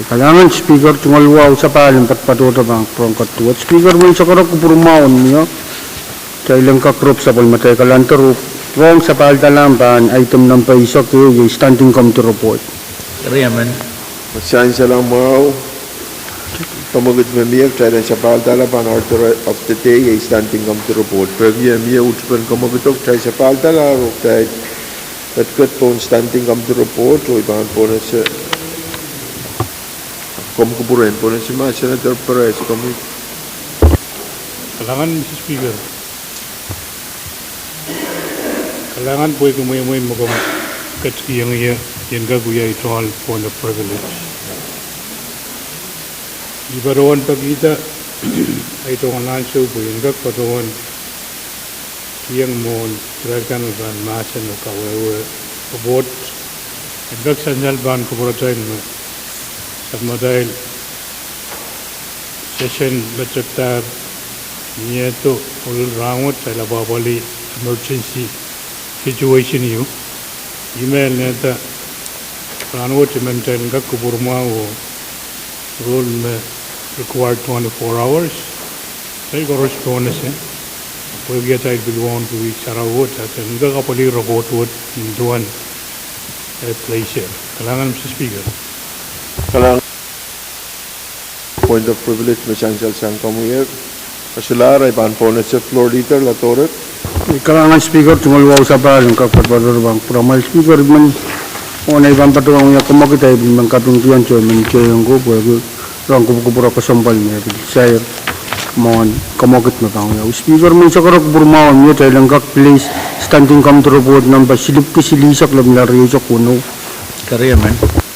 Kalahngan Speaker, tungoal wahu sapahl en poatopoato pahn kupwur ong Koht Duwet. Speaker men, sakara kupwur mwahu en mie, kitail en kak rop sapwellimatail kalender, rong sapahldahlahng pahn item nempe eisek ehu, iei Standing Committee Report. Sansal mwahu, kamwekid me mie, kitail en sapahldahl pahn order of the day, iei Standing Committee Report. Pwehki e mie utupen kamwekido, kitail sapahldahl oh kitail ketiket pohn Standing Committee Report, oh I pahn pohnese komw kupwur en pohnese ma Senator Perez, komw. Kalahngan Mister Speaker. Kalahngan pwehki mweimwei me komw ketikihong ie, I en kak wia ei tungoal point of privilege. I patohwan pekihda ei tungoal ansou pwe I en kak patohwan kihong mwohn irail kan me pahn mahsen oh kawehwe report, en kak sansal pahn kupwuratail me sapwellimatail session letekdahr miehdo, oh lel rahnwet kitail apwapwalih emergency situation ieu. Ih me lelehda rahnwet I men kitail en kak kupwur mwahu oh rule me require twenty-four hours. Kitail koaros pohnese, pwehki atail pil wauneki wihk sarawi wet, atail en kak apwalih report wet nin duwen eh pleasure. Kalahngan Mister Speaker. Point of privilege me sansal sang komw wia. Kosolahr, I pahn pohnese Floor Leader Latore. Kalahngan Speaker, tungoal wahu sapahl en kak poatopoato pahn kupwur ong amwail Speaker men, oh I pahn patohwan wia kamwekid, I pil men kapingkihong Chairman Cheyengko pwehki rong kupwukupwur kesempwal me pil sair mwohn kamwekid me pahn wiawi. Speaker men, sakara kupwur mwahu en mie, kitail en kak place Standing Committee Report nempe silipwki silihsek, lepin rieisek weneu.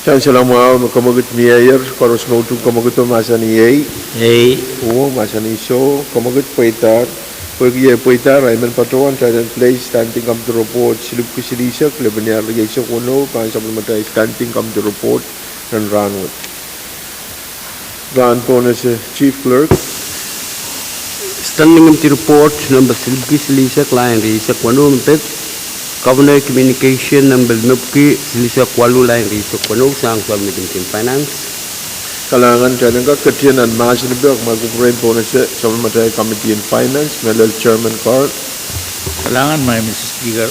Sansal mwahu, me kamwekid mieier, koaros me utung kamwekido mahsanih ei. Uhwong, mahsanih soh, kamwekid pweidahr. Pwehki e pweidahr, I men patohwan kitail en place Standing Committee Report silipwki silihsek, lepin rieisek weneu, pahn sapwellimatail Standing Committee Report ren rahnwet. Pahn pohnese Chief Clerk. Standing Committee Report nempe silipwki silihsek, lain rieisek weneu me pid Governor Communication nempe limepwiki silihsek waluh, lain rieisek weneu, sang Committee en Finance. Kalahngan, kitail en kak ketin nan mahsen ipe, oh kumwail kupwuren pohnese sapwellimatail Committee en Finance, mehlel Chairman Carl. Kalahngan, Madam Speaker.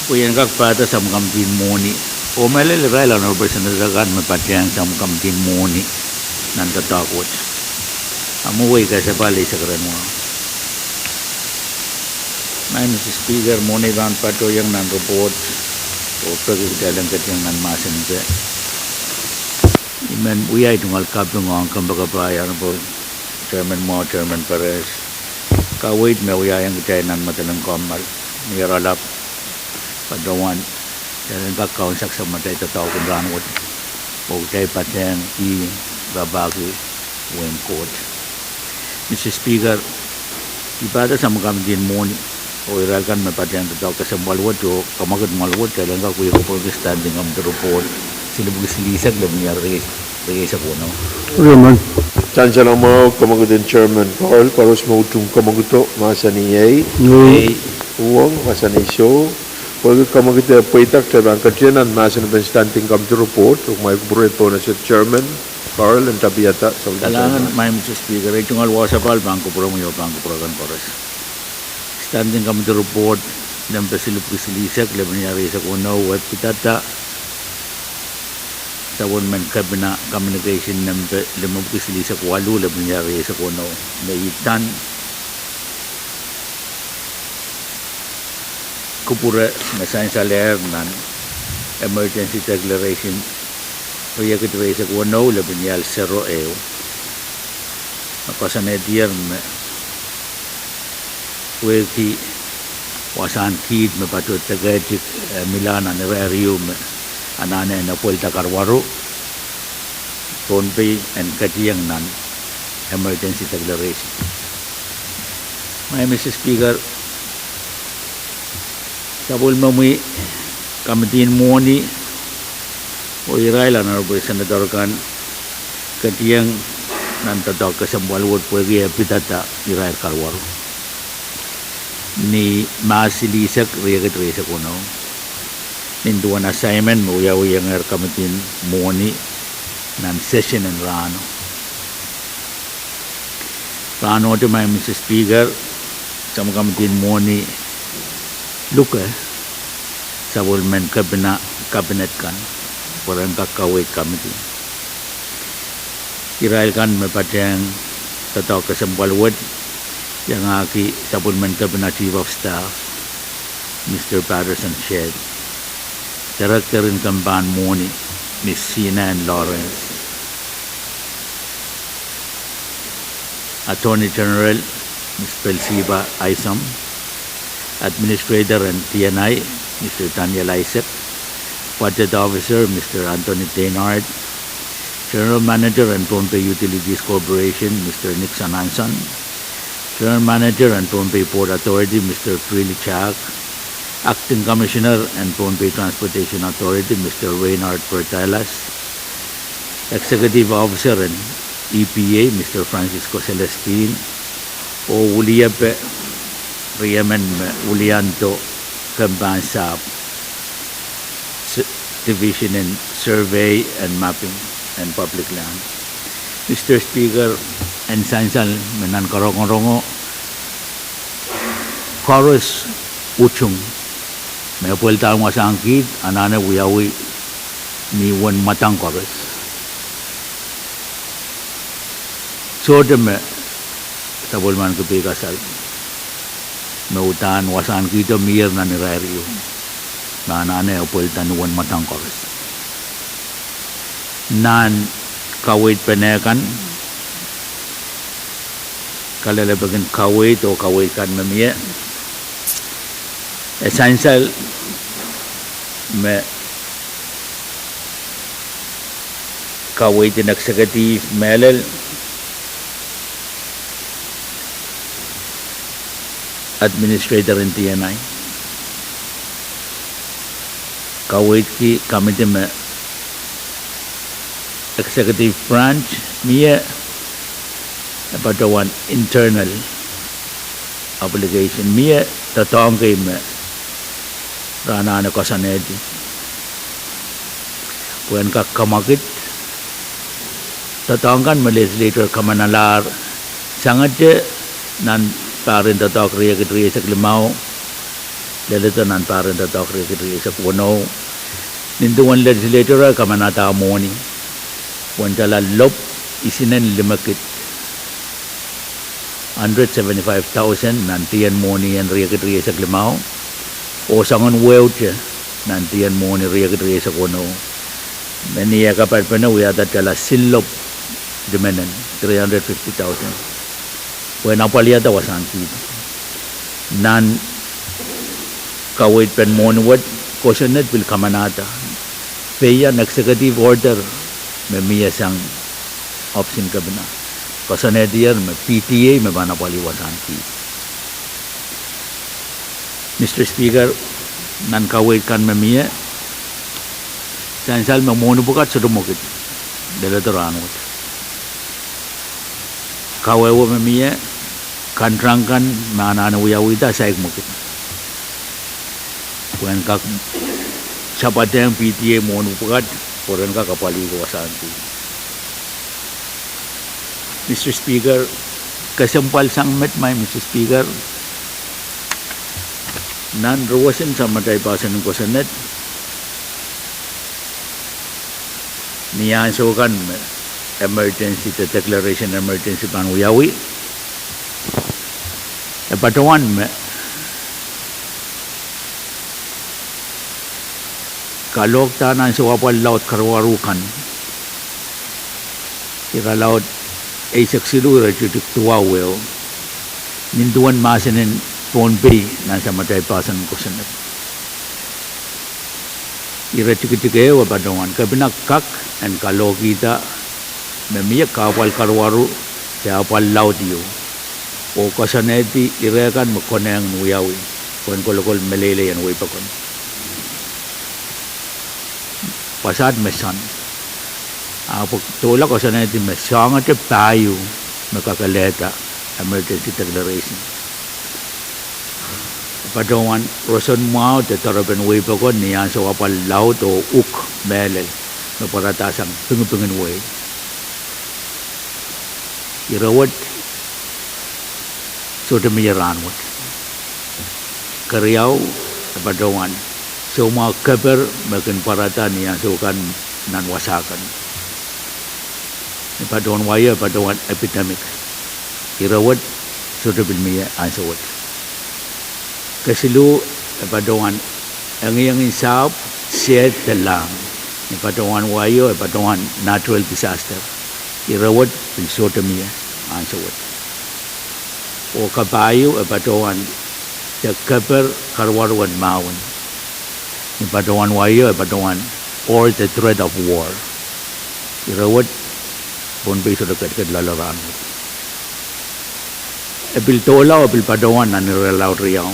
Pwe I en kak pahda sapwellimatail Committee en Mwohni, oh mehlel irail Honorable Senator kan me patehng sapwellimatail Committee en Mwohni nan doadoahk wet. Ahmw wei kasapahl eisek ren wahu. Madam Speaker, mwohn ei pahn patohwanohng nan report, oh peki kitail en ketin nan mahsen ipe, I men wia ei tungoal kaping ong kompoakepahi Honorable Chairman mwahu, Chairman Perez, kaweid me wiahiong kitail nan medelen kommoal, ni oaralap, patohwan kitail en kak kaunsekala sapwellimatail doadoahk en rahnwet, oh kitail patehng ih rapahki wehin Koht. Mister Speaker, I pahda sapwellimatail Committee en Mwohni, oh irail kan me patehng doadoahk kesempwal wet oh kamwekid mwahl wet, kitail en kak wia kupwurki Standing Committee Report silipwki silihsek, lepin rieisek weneu. Sansal mwahu, kamwekid en Chairman Carl, koaros me utung kamwekido mahsanih ei. Uhwong, mahsanih soh. Pwehki kamwekid e pweida, kitail pahn ketin nan mahsen ipen Standing Committee Report, oh kumwail kupwuren pohnese Chairman Carl en tapihada sapwellimatail. Kalahngan, Madam Speaker, ei tungoal wahu sapahl pahn kupwuromwi oh pahn kupwur akan koaros. Standing Committee Report nempe silipwiki silihsek, lepin iar rieisek weneu, e pidada sapwellimen kepina communication nempe limepwiki silihsek waluh, lepin iar rieisek weneu, me itan kupwure me sansalehr nan emergency declaration riekid rieisek weneu, lepin ial sero ehu. Me koasoanehdier me pwehki wasahn kiht me patohdo kehtik, eh, mihla nan irair ehu me anahne en epwelda karuwaru, Pohnpei en ketieng nan emergency declaration. Madam Mister Speaker, sapwellimomwi kamitin mwohni oh irail Honorable Senator kan ketieng nan doadoahk kesempwal wet pwehki e pidada irail karuwaru ni Mahs silihsek, riekid rieisek weneu, nin duwen assignment me wiawihongehr kamitin mwohni nan session en rahno. Rahnohte, Madam Mister Speaker, sapwellimomwi kamitin mwohni luke sapwellimen kepina cabinet kan pwe ren kak kaweid kamitin. Irail kan me patehng doadoahk kesempwal wet, iangahki sapwellimen kepina chief of staff, Mister Patterson Shedd, director en kempahn mwohni, Miss Sina N. Lawrence, Attorney General, Miss Pelsiba Isom, Administrator en D N I, Mister Daniel Isaac, Budget Officer, Mister Anthony Deinard, General Manager en Pohnpei Utilities Corporation, Mister Nixon Anson, General Manager en Pohnpei Port Authority, Mister Prilly Chak, Acting Commissioner en Pohnpei Transportation Authority, Mister Reynard Bertalas, Executive Officer en E P A, Mister Francisco Celestine, oh weliepe riemen me wiliando kempahn sahpw, Division en Survey and Mapping and Public Land. Mister Speaker, en sansal me nan karongorongo koaros utung me pweldahn wasahn kiht anahne wiawi ni uwen mwadang koaros. Sohte me sapwellimanki peikasal me uhdahn wasahn kihto mier nan irair ehu me anahne e pweldahn uwen mwadang koaros. Nan kaweid pene kan, kalelapak en kaweid oh kaweid kan me mie, e sansal me kaweid en executive mehlel, Administrator en D N I kaweidki committee me executive branch mie, e patohwan internal obligation mie, doadoahk kei me re anahne koasoanehdi pwe en kak kamwakid doadoahk kan me legislature kamanalahr sangete nan pahr en doadoahk riekid rieisek limau, leledo nan pahr en doadoahk riekid rieisek weneu, nin duwen legislature kamanada mwohni, pwehn tala lop isinen limekid hundred seventy-five thousand nan dien mwohni en riekid rieisek limau, oh soangen wehute nan dien mwohni riekid rieisek weneu, me ni eh kapatpene wiahda tala silop limenen three hundred fifty thousand, pwehn apwalihada wasahn kihdo. Nan kaweidpen mwohni wet, kosonned pil kamanada, peian executive order me mie sang option kepina, koasoanehdier me P T A me pahn apwalih wasahn kihdo. Mister Speaker, nan kaweid kan me mie, sansal me mwohni pwukat sohte mwekid leledo rahnwet. Kawehwe me mie, contract kan me anahne wiawihda saik mwekid pwehn kak sapwatehng P T A mwohni pwukat pwe ren kak apwalih wasahn kihdo. Mister Speaker, kesempwal sang met, Madam Mister Speaker, Nan ruwesin samatail poahsoan en kosonned, ni ansou kan me emergency de declaration emergency pahn wiawi, e patohwan me kalohkdahn ansou apwal laud karuwaru kan, irelaud eisek siluh iretikitik duwau ehu, nin duwen mahsen en Pohnpei nan samatail poahsoan en kosonned. Iretikitik ehu e patohwan, kepina kak en kalohkihda me mie kahpwal karuwaru de apwal laud ieu, oh koasoanehdi ire kan me konehng en wiawi pwehn kolokol meleilei en wehi pokon. Wasaht me soangen, ahpw doula koasoanehdi me soahngete pahieu me kakelehda emergency declaration. E patohwan roson mwahu de doarepen wehi pokon ni ansou apwal laud oh uk mehlel me pwaradahsang pingipingin wehi. Ire wet sohte mie rahnwet. Keriau, e patohwan soumwahu keper me kin pwarada ni ansou kan nan wasa kan. Ni patohwan wai o e patohwan epidemic. Ire wet sohte pil mie ansou wet. Kesiluh, e patohwan engiengen sahpw, sehd de lahng. Ni patohwan wai o e patohwan natural disaster. Ire wet pil sohte mie ansou wet. Oh kapahieu e patohwan de keper karuwaru en mahwen. Ni patohwan wai o e patohwan or the threat of war. Ire wet Pohnpei sohte ketiket loale rahnwet. E pil doula oh pil patohwan nan irelaud riau,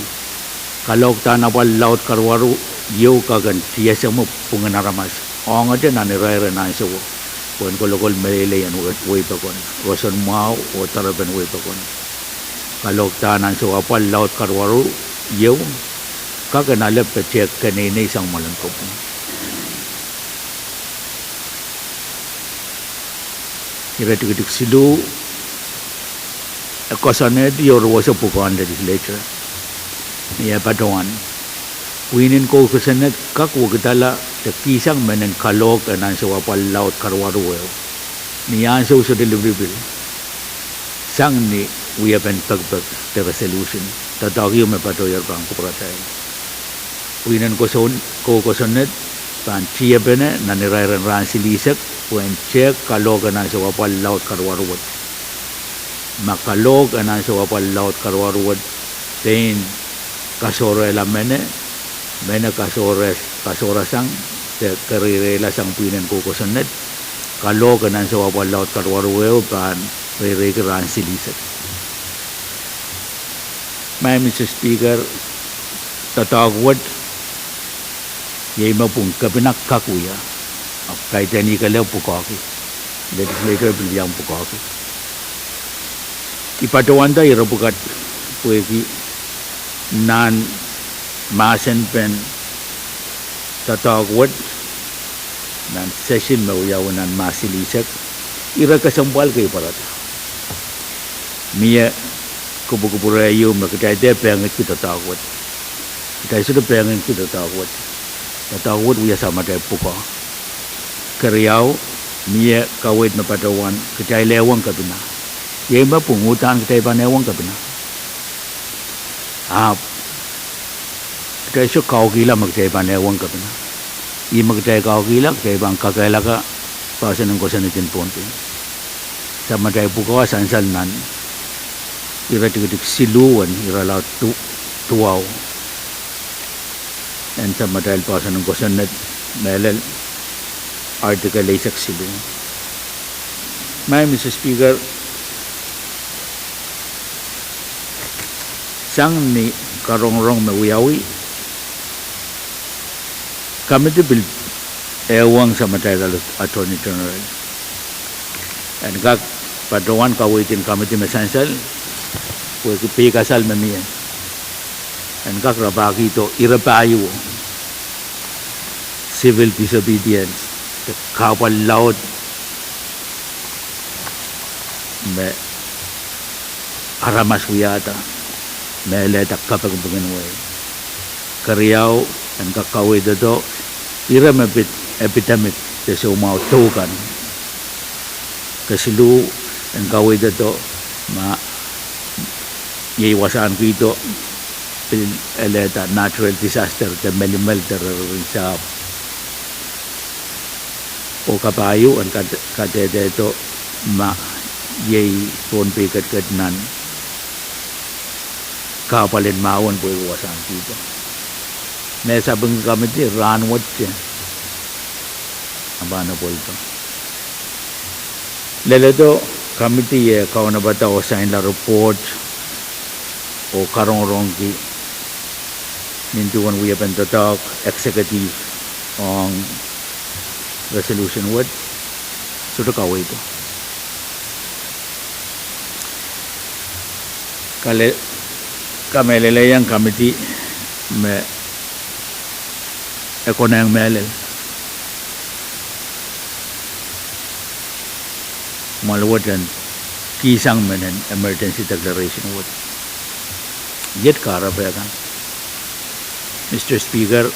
kalohkdahn apwal laud karuwaru ieu kak en tiesemwe pwungen aramas ongete nan irair en ansouo pwehn kolokol meleilei en wehi pokon, roson mwahu oh doarepen wehi pokon. Kalohkdahn ansou apwal laud karuwaru ieu kak en ale petehk keneinei sang mwoalen kopwung. Iretikitik siluh, e koasoanehdi oh ruweso pwukoahn legislature, ni e patohwan, pwihn en kou kosonned kak wekidala de kihsang mehnen kalohk en ansou apwal laud karuwaru ehu ni ansou sohte lipilipil, sang ni wiepen pekipek de resolution doadoahk ieu me patohier pahn kupwuratail. Pwihn en kou kosonned pahn tiepene nan irairen rahn silihsek pwehn tehk kalohk en ansou apwal laud karuwaru wet. Ma kalohk en ansou apwal laud karuwaru wet pein kasohrehla mehne, mehne kasohrasang de kereireila sang pwihn en kou kosonned, kalohk en ansou apwal laud karuwaru ehu pahn reireiki rahn silihsek. Maing Mister Speaker, doadoahk wet, iei me pwung kepina kak wia, ahpw kaidehn ih kelehpw pwukoahki, legislature pil iang pwukoahki. I patohwanda ire pwukat pwehki nan mahsenpen doadoahk wet, nan session me wiawi nan Mahs silihsek, ire kesempwal kei pwarada. Mie kupwukupwure ieu me kitail dehr pehngidki doadoahk wet. Kitail sohte pehngidki doadoahk wet. Doadoahk wet wia samatail pwukoa. Keriau, mie kaweid me patohwan kitail ehwong kepina. Iei me pwung uhdahn kitail pahn ehwong kepina. Ahpw kitail soh kaukihla me kitail pahn ehwong kepina. Ih me kitail kaukihla, kitail pahn kakehlaka poahsoan en kosonned en Pohnpei. Samatail pwukoa sansal nan ire tikitik siluh en irelaud duwau en samatail poahsoan en kosonned, mehlel Article eisek siluh. Maing Mister Speaker, sang ni karongorong me wiawi, kamidi pil ehwong samatail Attorney General en kak patohwan kaweid en kamidi me sansal, pwehki peikasal me mie, en kak rapahkihdo ire pahieuo: civil disobedience, de kahpwal laud me aramas wiahda, mehlel de kapingpingen wehi. Keriau, en kak kaweidodo ire me pid epidemic de soumwahu doh kan. Kesiluh, en kaweidodo ma iei wasahn kihdo pil elehda natural disaster de melimel de rerren sahpw. Oh kapahieu en kadehdehido ma iei Pohnpei ketiket nan kahpwal en mahwen pwehki wasahn kihdo. Me sapeng committee rahnwet e pahn apwaldo. Leledo committee e kaunopada oh sainla report oh karongorongki nin duwen wiepen doadoahk executive ong resolution wet, sohte kaweido. Kamehlelehiong committee me e konehng mehlel mwoahl wet en kihsang mehn emergency declaration wet. Iet kahrepe kan, Mister Speaker,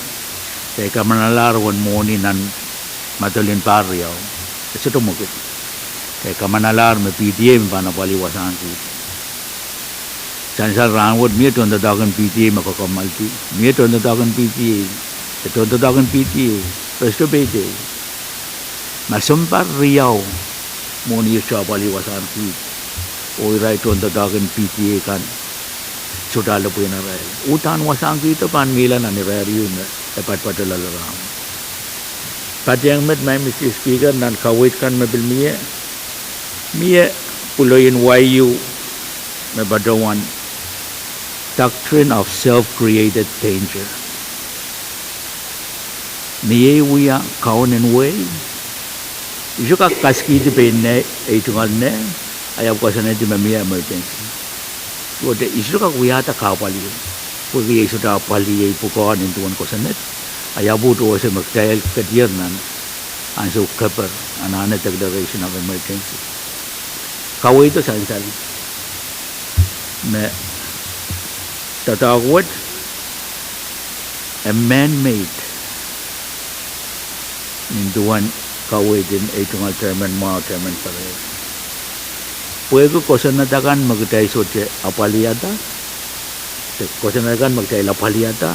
kitail kamanalahr uwen mwohni nan madolen pahr riau, e sohte mwekid. Kitail kamanalahr me P T A me pahn apwalih wasahn kihdo. Sansal rahnwet mie tohndoadoahk en P T A me kokommoaldi, mie tohndoadoahk en P T A, de tohndoadoahk en P T A, rest of P T A, ma sounpar riau mwohni sohte apwalih wasahn kihdo, oh irail tohndoadoahk en P T A kan sohte ale pwihn arail. Uhdahn wasahn kihdo pahn mihla nan irair ieu me e patpatoh loale rahnwet. Patehng met, Madam Speaker, nan kaweid kan me pil mie, mie pwuloien wai ieu me patohwan doctrine of self-created danger. Mie wia kaun en wehi, I sohte kak kasikihdi pein neh, ei tungoal neh, I ahpw koasoanehdi me mie emergency. Duwehte I sohte kak wiahda kahpwal ieu, pwehki ei sohte apwalih ei pwukoa nin duwen kosonned. I ahpw uhd ese me kitail ketier nan ansou keper anahne declaration of emergency. Kaweido sansal me doadoahk wet e man-made nin duwen kaweid en ei tungoal temen mwahu, temen pere. Pwehki kosonned akan me kitail sohte apwalihada, de kosonned akan me kitail apwalihada,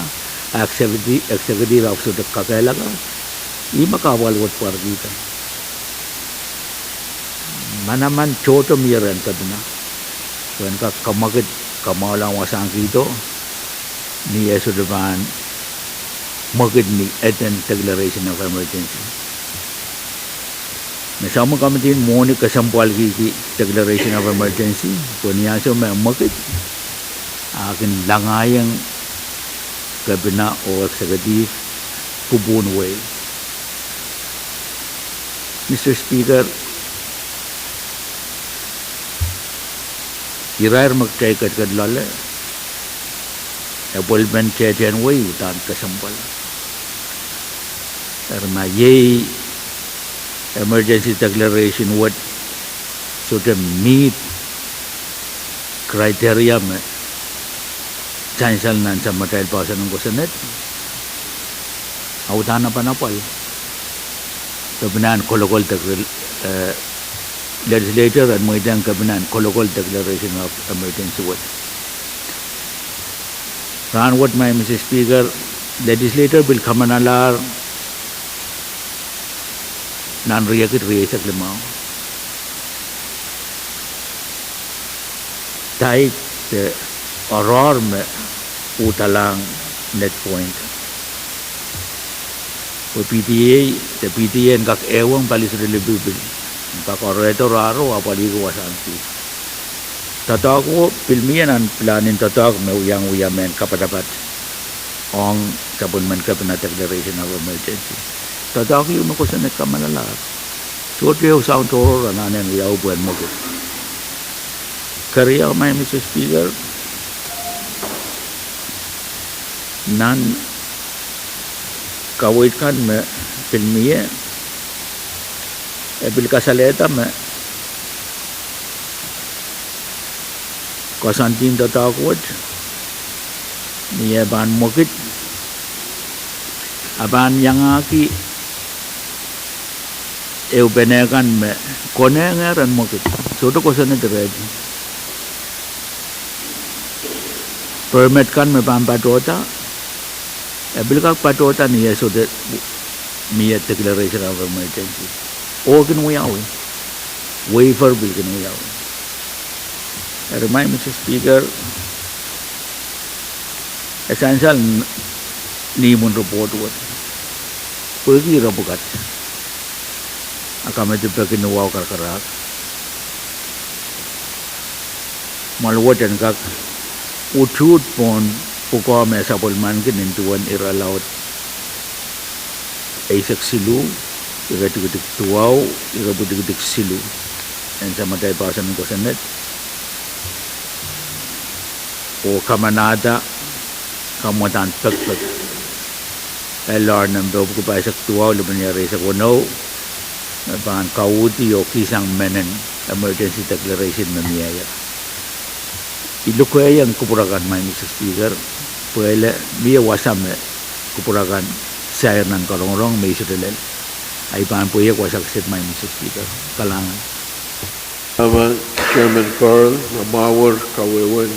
a executive, executive ahpw sohte kakehlaka, ih me kahpwal wet pwarkihda. Manaman tohto mie rehn kepina pwehn kak kamwekid kamwahulahn wasahn kihdo, ni e sohte pahn mwekid ni eden declaration of emergency. Me soangen committee mwohni kesempwalkihki declaration of emergency, pwe ni ansou me mwekid, a kin langahiong kepina oh executive kupwuhn wehi. Mister Speaker, irair me kitail ketiket loale, appointment tehtehn wehi uhdahn kesempwal. Eri ma iei emergency declaration wet sohte meet criteria me sansal nan samatail poahsoan en kosonned, a uhdahn apwal. Kepina en kolokol, eh, legislature en mweidohng kepina en kolokol declaration of emergency wet. Rahnwet, Madam Speaker, legislature pil kamanalahr nan riekid rieisek limau dike de oaroahr me uhdalahng Ned Point, pwe P T A de P T A en kak ehuong pali sohte lipilipil, en kak oarehdo rahro apwalihki wasahn kihdo. Doadoahk wo pil mie nan pilahn en doadoahk me iang wia mehn kapatapat ong sapwellimen kepina declaration of emergency. Doadoahk ieu me kosonned kamanalahr, sohte ehu soahng tohrohr anahne en wiawi pwehn mwekid. Keriau, Madam Speaker, nan kaweid kan me pil mie, e pil kasalehda me koasoandi en doadoahk wet, ni e pahn mwekid, A pahn iangahki ehupene kan me konehng ehr en mwekid. Sohte kosonned rehtail. Permit kan me pahn patohda, e pil kak patohda ni eh sohte mie declaration of emergency. Oh kin wiawi. Waiver pil kin wiawi. Eri, Madam Speaker, e sansal ni imwin report wet. Pwehki ire pwukat. A kamidi peki ni wahu karakarahk. Mwahl wet en kak utuht pohn pwukoa me sapwellimaniki nin duwen irelaud eisek siluh, ire tikitik duwau, ire pwutikitik siluh. En samatail poahsoan en kosonned oh kamanahda kamwadahn pekipek LR nempe epwiki pahisek duwau, lepin ier eisek weneu, me pahn kauhdi oh kihsang mehnen emergency declaration me mie ie. I lukehiong kupwur akan, Madam Speaker, pwe ele mie wasa me kupwur akan sair nan karongorong me I sohte lel. Ahi pahn pweiek wasa kiset, Madam Speaker. Kalahngan. Chairman Carl, ma mwahu wet kawehwe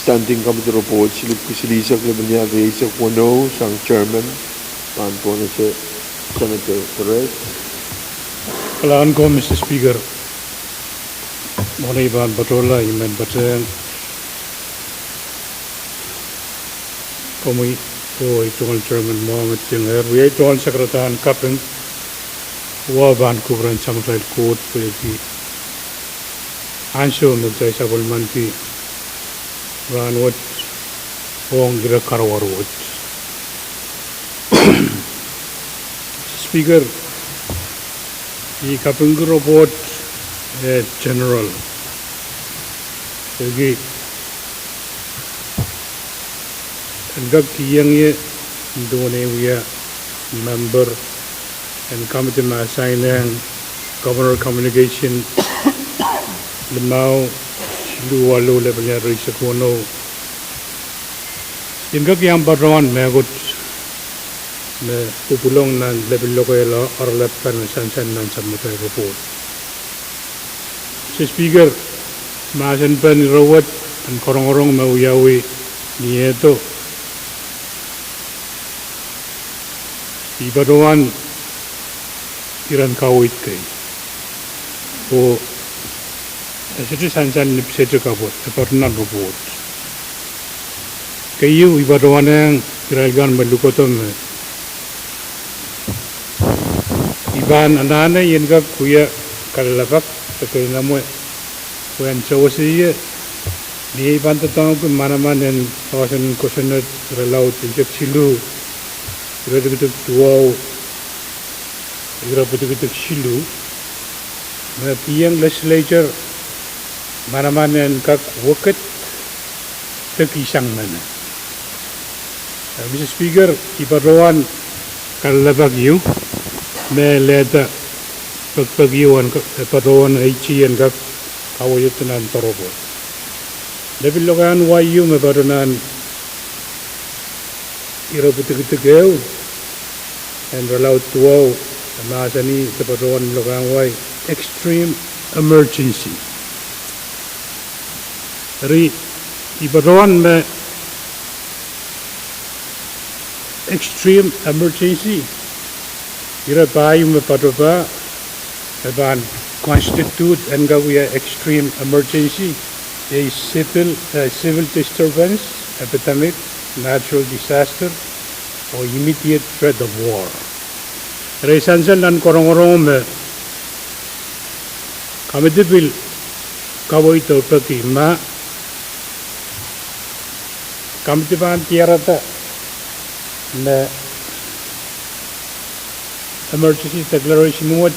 Standing Committee Report silipwiki silihsek, lepin ier eisek weneu, sang Chairman, pahn pwonese Senator Perez. Kalahngan ko, Mr Speaker. Mwohn ei pahn patohla, I men patehng komwi oh ei tungoal Chairman mwahu me tieng ehr, wia ei tungoal sakaradahn kaping, wa pahn kupwuren Samatail Koht pwehki ansou me kitail sapwellimaniki rahnwet ong ire karuwaru wet. Mr Speaker, I kapingki report, eh, general. Pwehki en kak kihong ie nin duwen ei wia member en kamidi mahsanihong Governor Communication limau siluh waluh, lepin ier eisek weneu. I en kak iang patohwan mehkot me pwupwulong nan lepin lokaia oaralap kan me sansal nan sapwellimatail report. Mr Speaker, mahsen pen ire wet en karongorong me wiawi ni ehdo, I patohwan iren kaweid kei, oh e sohte sansal ni pisete kapw, e patohwan nan report. Keieu, I patohwanehng irail kan me lukodo me I pahn anahne I en kak wia kalelapak de keinemwe pwehn sewese ie ni ei pahn doadoahngki manaman en poahsoan en kosonned irelaud eisek siluh, ire tikitik duwau, ire pwutikitik siluh, me kihong legislature manaman en kak wekid de kihsang mehne. Eh, Mr Speaker, I patohwan kalelapak ieu me lehda pekipek ieu en k-, eh, patohwan AG en kak kaweido nan doaropwe. Lepin lokaiahn wai ieu me patohwan nan ire pwutikitik ehu en irelaud duwau, e mahsanih de patohwan lokaiahn wai extreme emergency. Eri, I patohwan me extreme emergency, ire pahieu me patohpa me pahn constitute en kak wia extreme emergency, iei civil, eh, civil disturbance, epidemic, natural disaster, oh immediate threat of war. Eri sansal nan karongorong me kamidi pil kaweido peki ma kamidi pahn diarada me emergency declaration wet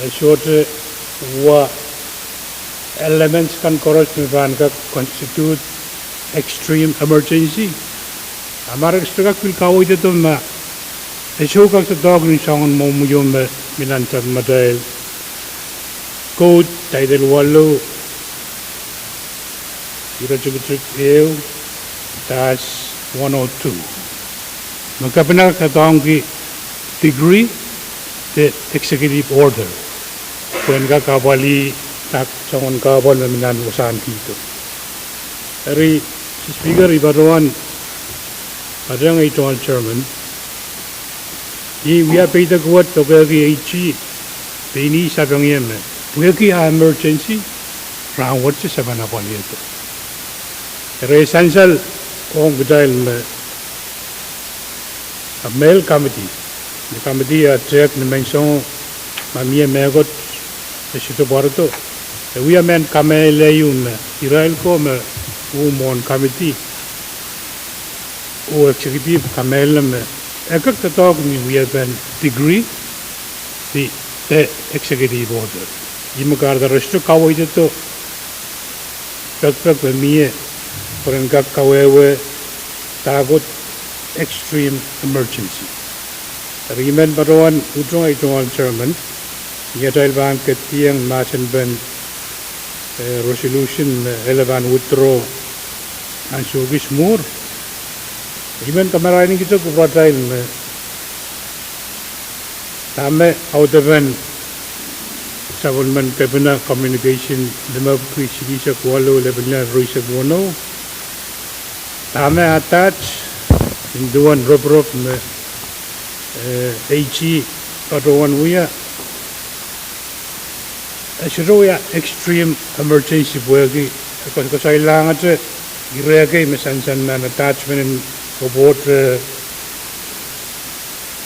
e sohte wa elements kan koaros me pahn kak constitute extreme emergency. A ma re sohte kak pil kaweido ma e sohte kak doadoahk ni soangen mwomwio me mi nan sapwellimatail Code, Title waluh, ire tikitik ehu, dash one oh two. me kepina doadoahngki decree de executive order pwehn kak apwalih dak soangen kahpwal me mi nan wasahn kihdo. Eri, Speaker, I patohwan patehng ei tohn chairman, I wia peidek wet doadoahngki AG, pein ih sapeng ie me pwehki ah emergency, rahnwet se pahn apwalihdo. Eri sansal ong kitail me a mehn committee, ni committee a tehk ni menseng, ma mie mehkot e sohte pwarodo, e wia mehn kamehlele ieu me irail ko me uh mwohn committee oh executive kamehlele me e kak doadoahk ni wiepen decree de executive order. Ih me kahrehda re sohte kaweidodo pekpek me mie pwe ren kak kawehwe dahkot extreme emergency. Eri I men patohwan utung ei tohn chairman, ni atail pahn ketieng mahsenpen, eh, resolution me ele pahn withdraw ansou kis mwuhr, I men kamarainekihte kupwuratail me dahme audepen sapwellimen kepina communication limepwiki silihsek waluh lepin lel rieisek weneu, dahme attach nin duwen roporop me, eh, AG patohwan wia, e sohte wia extreme emergency pwehki e koasoakoasoilahngete ire kei me sansal nan attachment en report, eh,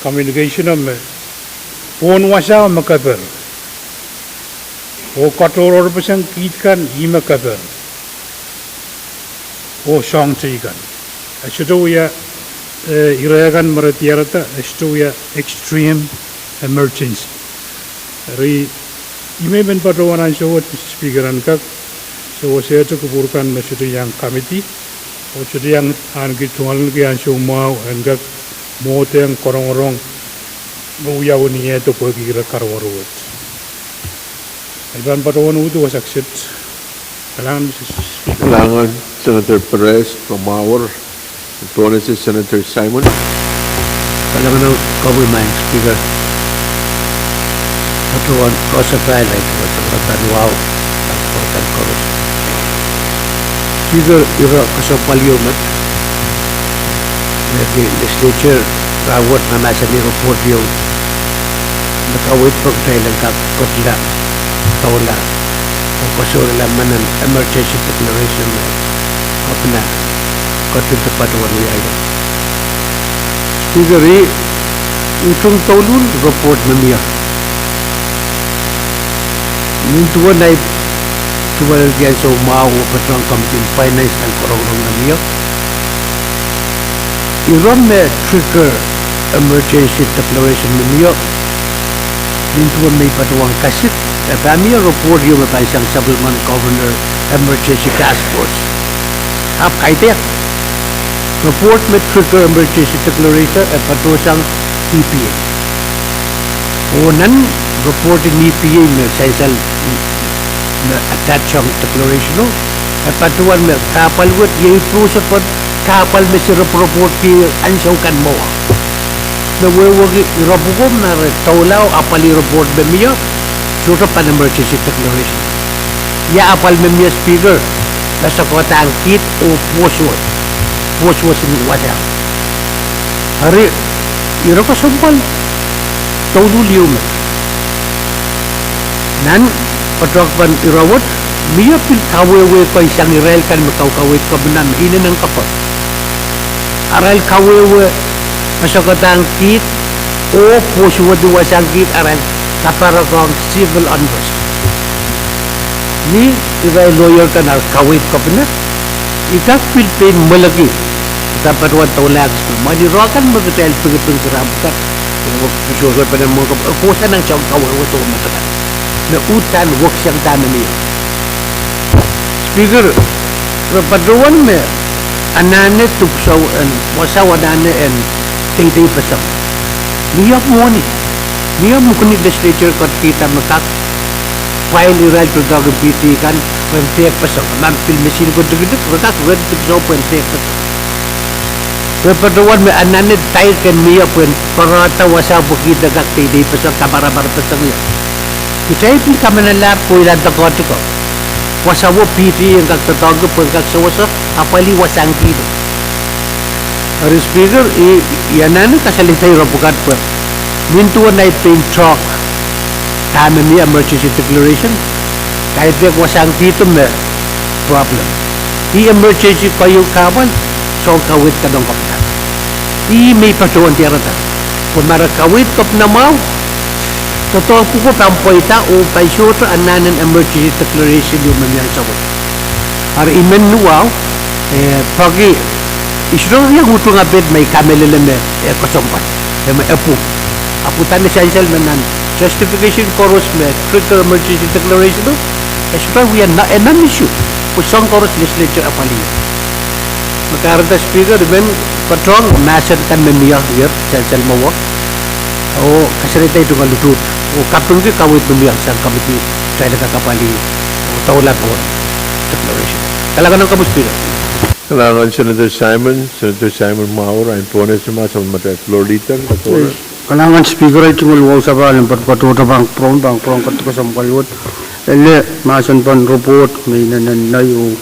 communication o me pohn wasao me keper oh katohrohrpeseng kiht kan ih me keper oh soahng teikan. E sohte wia, eh, ire kan me re diarada, e sohte wia extreme emergency. Eri I men patohwan ansou wet, Speaker, en kak sewesehte kupwur kan me sohte iang committee oh sohte iang ahneki tungoaleniki ansou mwahu en kak mwohdehng korongorong me wiawi ni ehdo pwehki ire karuwaru wet. I pahn patohwan uhdi wasa kiset. Kalahngan, Mister Speaker. Kalahngan, Senator Perez, Ramawar. Pohnese, Senator Simon. Kalahngan, Kauwe, Madam Speaker. Patohwan koasoakoasoia, patohwan wahu, patohwan koaros. Speaker, ire kesempwal ieu me, me legislature rahnwet mahmahsanih report ieu me kaweid pwe kitail en kak ketla, doula, oh koasoakoasoia menen emergency declaration me kepina ketin patohwan wiahiong. Speaker, I utung douluhl report me mie. Nin duwen ahi duwehte ansou mwahu oh patohwan committee en finance nan korongorong me mie, ire me trigger emergency declaration me mie, nin duwen me I patohwan kasik, e pahn mie report ieu me pahn sang sapwellimen Governor Emergency Task Force. Ahpw kaidehk, report me trigger emergency declaration e patohsang EPA. Oh nan report en EPA me sansal me attach sang declaration o, e patohwan me kahpwal wet iei pwosepwon kahpwal me se report ki ansou kan mwowe. Me wehwehki ire pwuko me re doula oh apwalih report me mie, sohte pahn emergency declaration. Ia apwal me mie, Speaker? Masakodahng kiht oh pwosuwed, pwosuwed en wasao. Eri, ire kesempwal douluhl ieu me nan patohwan ire wet, mie pil kawehwe kei sang irail kan me kaukaweid kepina me inenen kapw. Arail kawehwe masakodahng kiht oh pwosuwed wasahn kiht, arail kaparokohng civil unrest. Ni irail lawyer kan ar kaweid kepina, I kak pil pein mweleki, I kak patohwan doulahng, mwein ire kan me kitail pekipek ira pwukat, e wek sohsohpenen mwo kap, e kohsang nan soang kawehwe doh me pwukat, me uhdahn weksang dahme mie. Speaker, re patohwan me anahne dipwisou en wasao anahne en deidei peseng. Mie mwohni, mie mwohni legislature ketikihda me kak file irail doadoahk en P T kan pwehn dehk peseng. Ma pil machine ko dikedik, re kak ready dipwisou pwehn dehk peseng. Pwe patohwan me anahne dike en mie pwehn pwarada wasa pwe kihda kak deidei pesa, kaparapar pesa mie. Kitail pil kamanalahr pwoilahr doadoahk. Wasa wo P T E en kak doadoahngki pwehn kak sewese apwalih wasahn kihdo. Eri Speaker, I, I anahne kasalehda ire pwukat pwe nin duwen ahi pein talk, dahme mie emergency declaration, kaidehk wasahn kihdo me problem. Ih emergency keieu kahpwal, soahng kaweid kan ong kepina. Ih me I patohwan diarada. Pwe ma re kaweid kepina mwahu, doadoahk pwuko pahn pweida oh pahn sohte anahnen emergency declaration ieu me mie ansou wet. Eri I men ni wahu, eh, pwehki I sohte iang utung apid me I kamehlele me, eh, kesempwal, eh, me epwung. Ahpw udahn e sansal me nan justification koaros me trigger emergency declaration o, e sohte wia nan, eh, nan issue. Pwe soahng koaros legislature apwalih. Me kahrehda Speaker, I men patohwan mahsen kan me mie ier sansal mwowe, oh kasalehda tungoal utuht, oh kapingki kaweid me mie sang committee, kitail en kak apwalih, oh doula pwon declaration. Kalahngan en komwi Speaker. Kalahngan Senator Simon, Senator Simon Mwaur, ahn pohnese ma sapwellimatail Floor Leader. Kalahngan Speaker, ei tungoal wahu sapahl en patohdo pahn kupwuramwail, pahn kupwuromwail ketiket kesempwal wet. Ele mahsen pahn report me inenen nei oh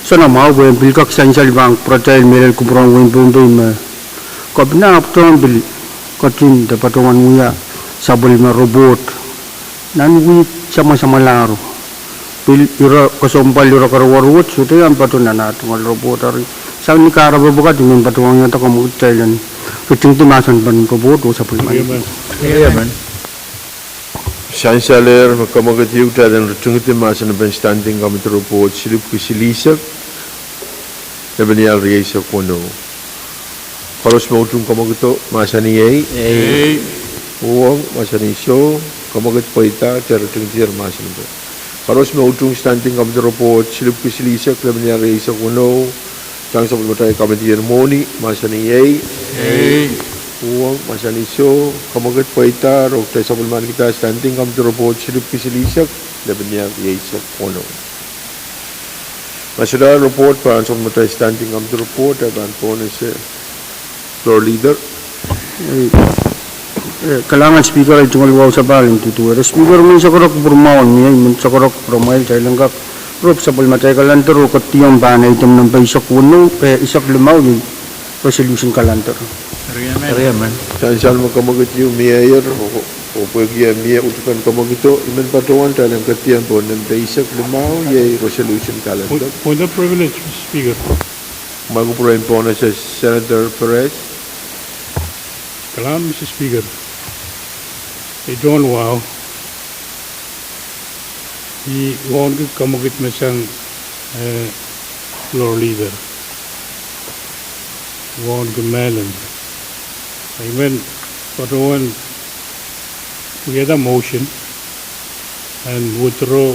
soanamwahu pwe en pil kak sansal pahn kupwuratail mehlel kupwuren wehin Pohnpei me kepina ahpwtehn pil ketin de patohwan wia sapwellime report nan wihk samwasamwalahro. Pil ire kesempwal ire kerewe wet sohte iang patohwan nan ah tungoal report. Eri sang ni kahrepe pwukat I men patohwan wiahda komwekid kitail en ritingdi mahsen pahn report oh sapwellimaniki. Sansalehr me komwekid ieu kitail en ritingdi mahsen pahn Standing Committee Report silipwki silihsek, lepin ial rieisek weneu. Koaros me utung komwekido mahsanih ei. Uhwong mahsanih soh, komwekid pweida, kitail ritingdier mahsen pahn. Koaros me utung Standing Committee Report silipwki silihsek, lepin ial rieisek weneu, sang sapwellimatail Committee en Mwohni, mahsanih ei. Uhwong mahsanih soh, komwekid pweida, oh kitail sapwellimanikihda Standing Committee Report silipwki silihsek, lepin ial rieisek weneu. Ma sohte report pahn sapwellimatail Standing Committee Report, e pahn pohnese Floor Leader. Eh, kalahngan Speaker, ei tungoal wahu sapahl en duduwehte. Speaker, I men sohte kupwuromwail mie, I men sohte kupwuromwail kitail en kak rop sapwellimatail calendar oh ketiong pahn item nempe eisek weneu, eh, eisek limau, iei resolution calendar. Sansal me komwekid ieu mieier, oh pwehki e mie utupen komwekido, I men patohwan kitail en ketiong pohn nempe eisek limau, iei resolution calendar. Point of privilege, Mister Speaker. Ma kupwuren pohnese Senator Perez. Kalahngan Mister Speaker. Ei tungoal wahu, I wauneki komwekid me sang, eh, Floor Leader, wauneki mehlel. I men patohwan wiahda motion en withdraw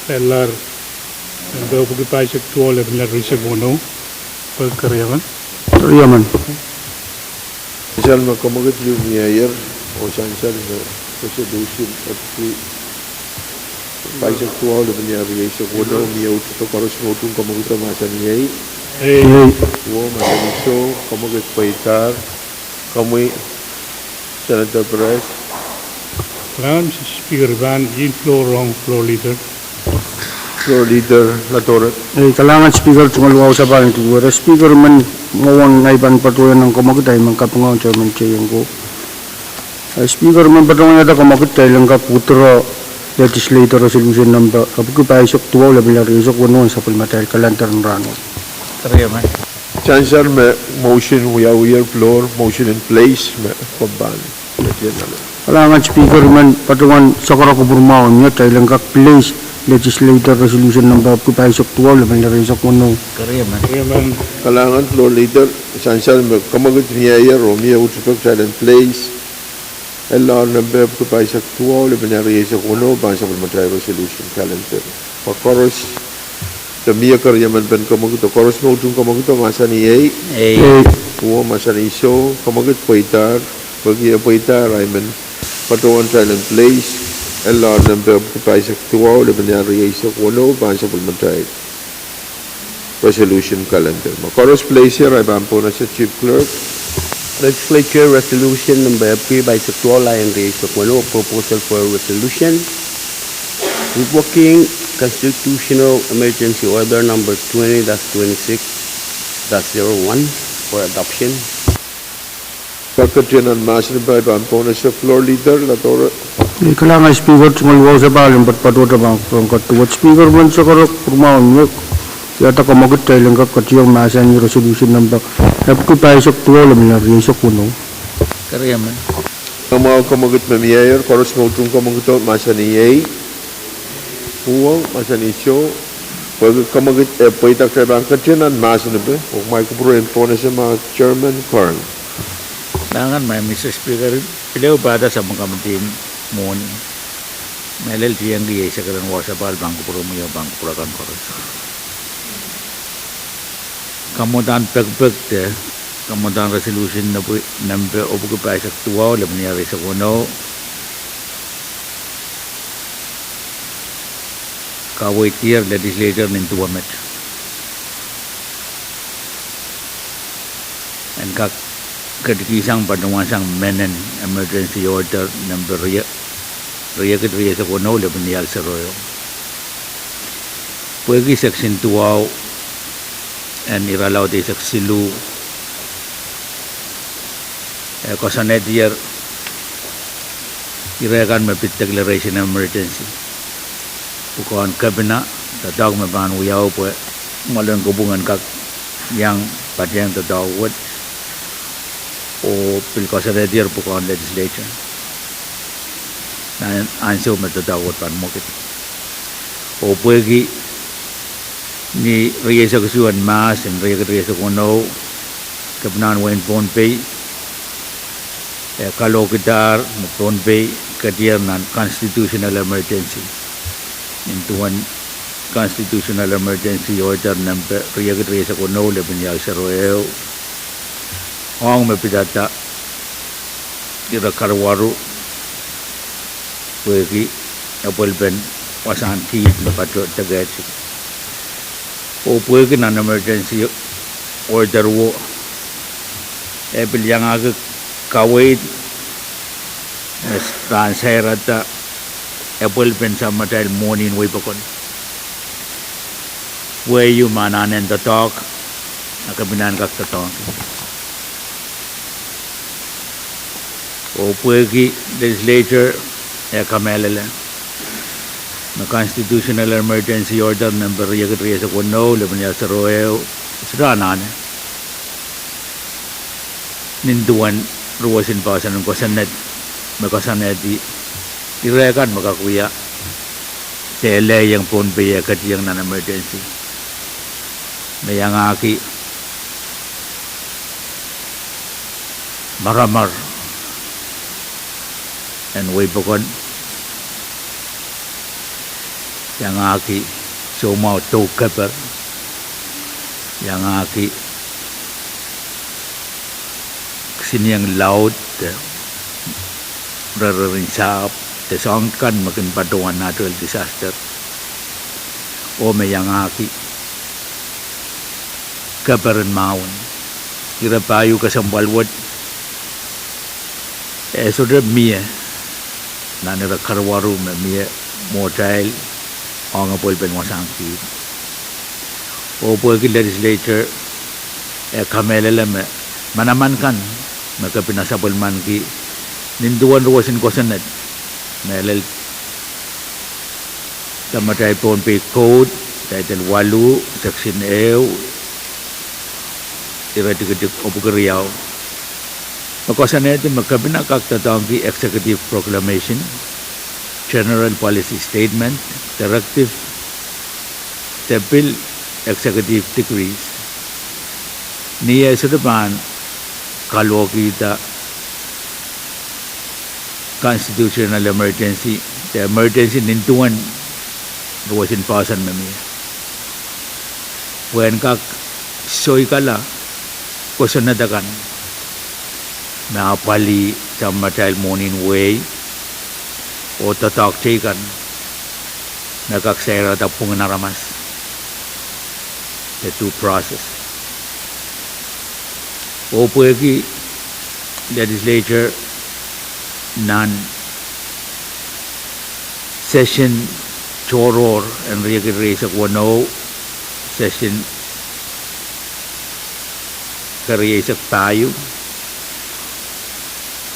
L R nempe epwiki pahisek duwau, lepin ial rieisek weneu. Pwe keriemen. Keriemen. Sansal me komwekid ieu mieier, oh sansal me resolution epwiki pahisek duwau, lepin ial rieisek weneu, mie utupe, koaros me utung komwekido mahsanih ei. Uhwong mahsanih soh, komwekid pweidahr. Komwi Senator Perez. Kalahngan Mister Speaker, I pahn yield floor rong Floor Leader. Floor Leader Ladorep. Eh, kalahngan Speaker, tungoal wahu sapahl en duduwehte. Speaker, I men mwohn ahi pahn patohwan wiahiong komwekid ahi men kapinga chairman J N ko. Eh, Speaker, I men patohwan wiahda komwekid kitail en kak withdraw legislative resolution nempe epwiki pahisek duwau, lepin ial rieisek weneu, en sapwellimatail calendar en rahnwet. Sansal me motion wiawiher floor, motion in place me komw pahn. Kalahngan Speaker, I men patohwan sohte kupwuromwail mie, kitail en kak place legislative resolution nempe epwiki pahisek duwau, lepin ial rieisek weneu. Kalahngan Floor Leader, sansal me komwekid mieier oh mie utupe kitail en place L R nempe epwiki pahisek duwau, lepin ial rieisek weneu, pahn sapwellimatail resolution calendar. Pwe koaros me mie keriemen pen komwekido, koaros me utung komwekido mahsanih ei. Uhwong mahsanih soh, komwekid pweidahr. Pwehki e pweidahr, I men patohwan kitail en place L R nempe epwiki pahisek duwau, lepin ial rieisek weneu, pahn sapwellimatail Resolution calendar. Ma koaros place, I pahn pwonehsang Chief Clerk. Legislature Resolution number epwiki pahisek duwau, lain rieisek weneu, a proposal for a resolution revoking constitutional emergency order number twenty dash twenty-six dash zero one for adoption. Kak ketin nan mahsen pwe I pahn pwonehsang Floor Leader Ladora. Ni kalahngan Speaker, tungoal wausapahl en poatopoat pahn kak duwet Speaker, men sakarok pwurmahn mwo. Iei dah kamwekid, kitail en kak ketieng mahsanih resolution number epwiki pahisek duwau, lemenial rieisek weneu. Keriamen. Kamwahu kamwekid me mieier, koaros me utung kamwekido mahsanih iei. Uwau, mahsanih soh. Pwehki kamwekid, eh, pweida, kitail pahn ketin nan mahsen pwe, oh kumwail kupwure en pwonehsang ma Chairman Curran. Nangan ma Mister Speaker, pil ehu pahda samwa kamwekid mwohni. Mehlel tiengki iei sekeren wausapahl, pahn kupwure mwo, pahn kupwure kan koaros. Kamwadahn pekipek de kamwadahn resolution nepe, nempe epwiki pahisek duwau, lemenial rieisek weneu. Kaweid dier legislature nin duwe met en kak ketikihsang patohwansang mehnen emergency order nempe rie, riekid rieisek weneu, lepin ial sero ehu. Pwehki section duwau en irelaud eisek siluh, eh, koasoanehdier ire kan me pid declaration emergency. Pwukoahn kepina, doadoahk me pahn wiawi pwe mwoalen kopwung en kak iang patehng doadoahk wet, oh pil koasoanehdier pwukoahn legislature nan ansou me doadoahk wet pahn mwekid. Oh pwehki ni rieisek isuh en Mahs en riekid rieisek weneu, kepinahn wehin Pohnpei e kalohkidahr me Pohnpei ketier nan constitutional emergency. Nin duwen constitutional emergency order nempe riekid rieisek weneu, lepin ial sero ehu, ong me pidada ire karuwaru pwehki epwelpen wasahn kiht me patohwan dekehtik. Oh pwehki nan emergency order wo e pil iangahki kaweid me pahn sairada epwelpen samatail mwohni en weipokon, pwe ieu me anahne en doadoahk, a kepinahn kak doadoahngki. Oh pwehki legislature e kamehlele me constitutional emergency order nempe riekid rieisek weneu, lepin ial sero ehu, sohte anahne nin duwen ruwesin poahsoan en kosonned me koasoanehdi ire kan me kak wia de elehieng Pohnpei e ketieng nan emergency, me iangahki maramar en weipokon, iangahki soumwahu dou keper, iangahki kisinieng laud de rerrerin sahpw de soahng kan me kin patohwan natural disaster, oh me iangahki keper en mahwen. Ire pahieu kesempwal wet e sohte mie nan ire karuwaru me mie mwohtail ong epwelpen wasahn kiht. Oh pwehki legislature e kamehlele me manaman kan me kepina sapwellimaniki nin duwen ruwesin kosonned, mehlel samatail Pohnpei Code, Title waluh, Section ehu, iretikitik epwiki riau, me koasoanehdi me kepina kak doadoahngki executive proclamation, general policy statement, directive, de pil executive decrees, ni eh sohte pahn kalohkihda constitutional emergency de emergency nin duwen ruwesin poahsoan me mie, pwehn kak soikala kosonned akan me apwalih samatail mwohni en wehi, oh doadoahk teikan me kak sairada pwungen aramas. the due process. Oh pwehki legislature nan session tohrohr en riekid rieisek weneu, session kerieisek pahieu,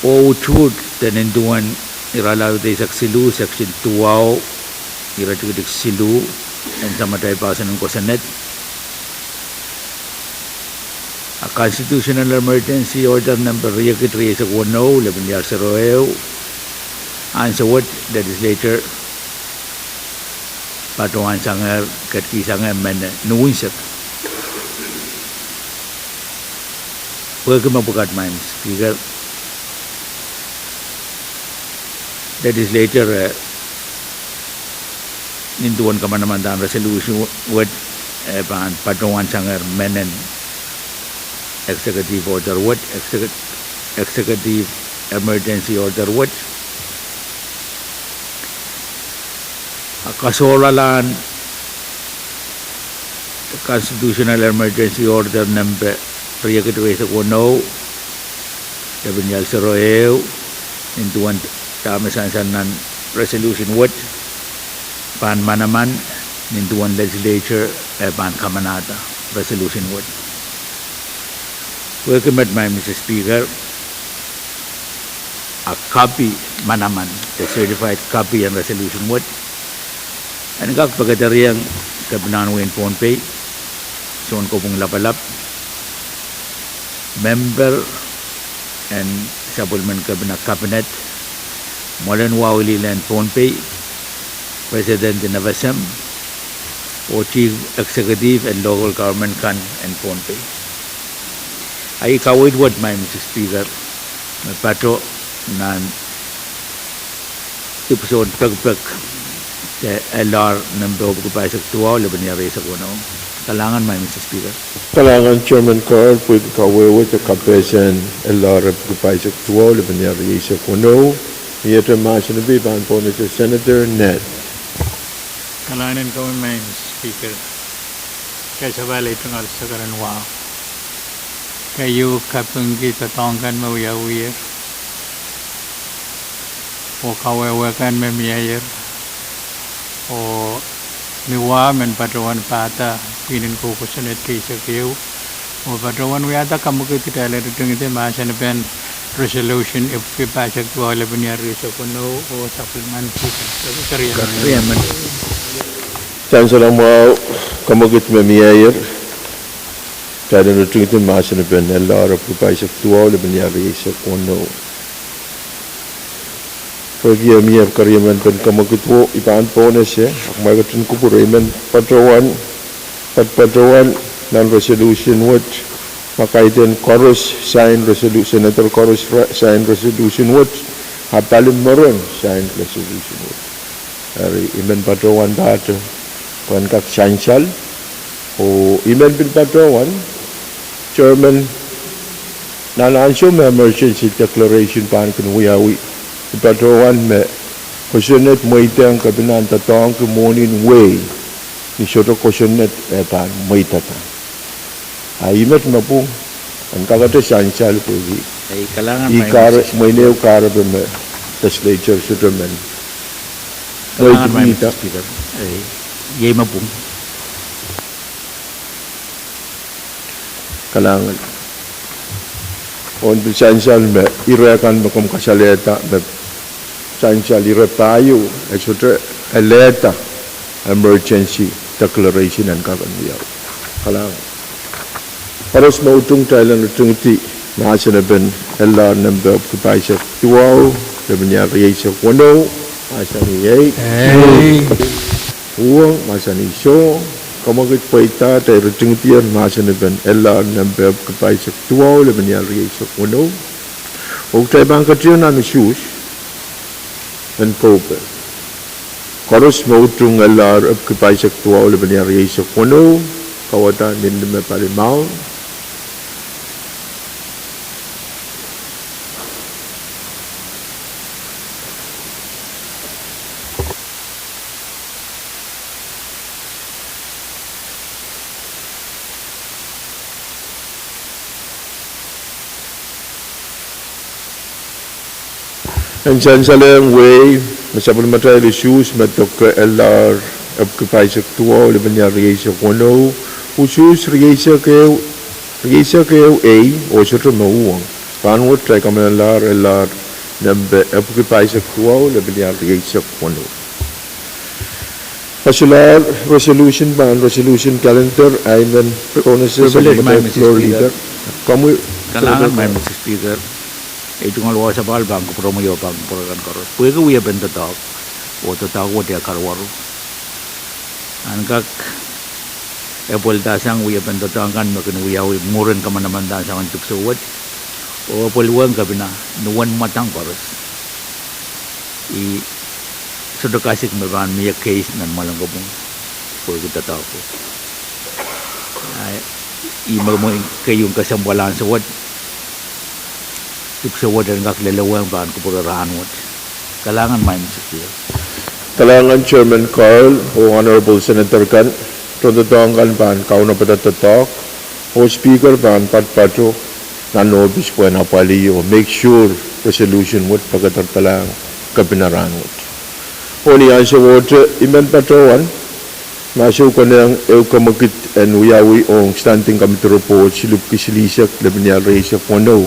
oh utuht de nin duwen irelaud eisek siluh, section duwau, iretikitik siluh, en samatail pasen en kosonned. A constitutional emergency order nempe riekid rieisek weneu, lepin iar sero ehu, ansou wet legislature patohwan sangehr, ketikihsangehr mehn unsek. Pwehki mepwukat, Madam Speaker, legislature, eh, nin duwen kamanamandan resolution wet, eh, pahn patohwan sangehr mehn executive order wet, execu-, executive emergency order wet. A kasohralahn constitutional emergency order nempe riekid rieisek weneu, lepin iar sero ehu, nin duwen dahme sansal nan resolution wet, pahn manaman nin duwen legislature, eh, pahn kamanahda resolution wet. Pwehki met, Madam Speaker, a copy manaman, the certified copy en resolution wet, en kak pekedereiong Kepina en wehin Pohnpei, Sounkopwung Lapalap, member en sapwellimen Kepina cabinet, mwoalen wahu lih en Pohnpei, president en FSM, oh chief executive en local government kan en Pohnpei. A I kaweid wet, Madam Speaker, me patoh nan episode pekipek de LR nempe epwiki pahisek duwau, lepin iar rieisek weneu. Kalahngan, Madam Speaker. Kalahngan Chairman Carr pwehki kawehwe de kapehsen LR epwiki pahisek duwau, lepin iar rieisek weneu. Iete mahsen pahn pohnese Senator Ned. Kalahngan en komwi, Madam Speaker. Kei sapahl ei tungoal sakaren wahu. Keieu kapingki doadoahk kan me wiawier oh kawehwe kan me mieier, oh ni wahu men patohwan pahda pwihn en kosonned keisek ehu, oh patohwan wiahda kamwekid kitail en ritingidi mahsanipen resolution epwiki pahisek duwau, lepin iar rieisek weneu, oh sapwellimen Speaker. Sansal mwahu, kamwekid me mieier, kitail en ritingidi mahsanipen LR epwiki pahisek duwau, lepin iar rieisek weneu. Pwehki e mie keriemen pen kamwekid wo, I pahn pohnese, ahpw ma I ketin kupwure, I men patohwan, pat patohwan nan resolution wet, ma kaidehn koaros sign resolu-, Senator koaros re-, sign resolution wet, a pali Moron sign resolution wet. Eri I men patohwan pahte pwehn kak sansal, oh I men pil patohwan, Chairman, nan ansou me emergency declaration pahn kin wiawi, I patohwan me kosonned mweidehng Kepina en doadoahngki mwohnin wehi ni sohte kosonned e pahn mweidada. A I met me pwung en kakete sansal pwehki I kahre, mwein ehu kahrepe me legislature sohte men mweidada. Kalahngan. Oh I pil sansal me ire kan me komw kasalehda me sansal ire pahieu e sohte alehda emergency declaration en kak en wiawi. Kalahngan. Koaros me utung kitail en ritingidi mahsanipen LR nempe epwiki pahisek duwau, lepin iar rieisek weneu, mahsanih ei. Uhwong, mahsanih soh. Kamwekid pweida kitail ritingidier mahsanipen LR nempe epwiki pahisek duwau, lepin iar rieisek weneu. Oh kitail pahn ketido nan usuhs en koupe. Koaros me utung LR epwiki pahisek duwau, lepin iar rieisek weneu, kauwada nin lime pali maun. En sansalehng wehi me sapwellimatail usuhs me doke elahr epwiki pahisek duwau, lepin iar rieisek weneu, usuhs rieisek ehu, rieisek ehu ei oh sohte me uhwong. Rahnwet kitail kamenlahr elahr nempe epwiki pahisek duwau, lepin iar rieisek weneu. Kasukuhl, resolution pahn resolution calendar, ahi men Privilege, Madam Speaker. Komwi. Kalahngan, Madam Speaker. Ei tungoal wausapahl pahn kupwuromwi oh pahn kupwure kan koaros. Pwehki wiepen doadoahk, oh doadoahk wet eh karuwaru, en kak epweldahsang wiepen doadoahk kan me kin wiawi mwurin kamanamandan soangen dipwisou wet, oh epwelwehng kepina ni uwen mwadang koaros. I sohte kasik me pahn mie keis nan Mwalangkopwung pwehki doadoahk wet. Ahi, ih me mwein keieun kesempwal ansou wet, dipwisou wet en kak lelewehng pahn kupwure rahnwet. Kalahngan, Madam Speaker. Kalahngan Chairman Carl oh Honorable Senator kan. Tohndoadoahk kan pahn kaunopada doadoahk, oh Speaker pahn patpato nan ohpis pwehn apwalih oh make sure resolution wet pekederdelahng kepina rahnwet. Oh ni ansowohte I men patohwan ma soh konehng ehu kemwekid en wiawi ong Standing Committee Report silipwki silihsek, lepin iar rieisek weneu,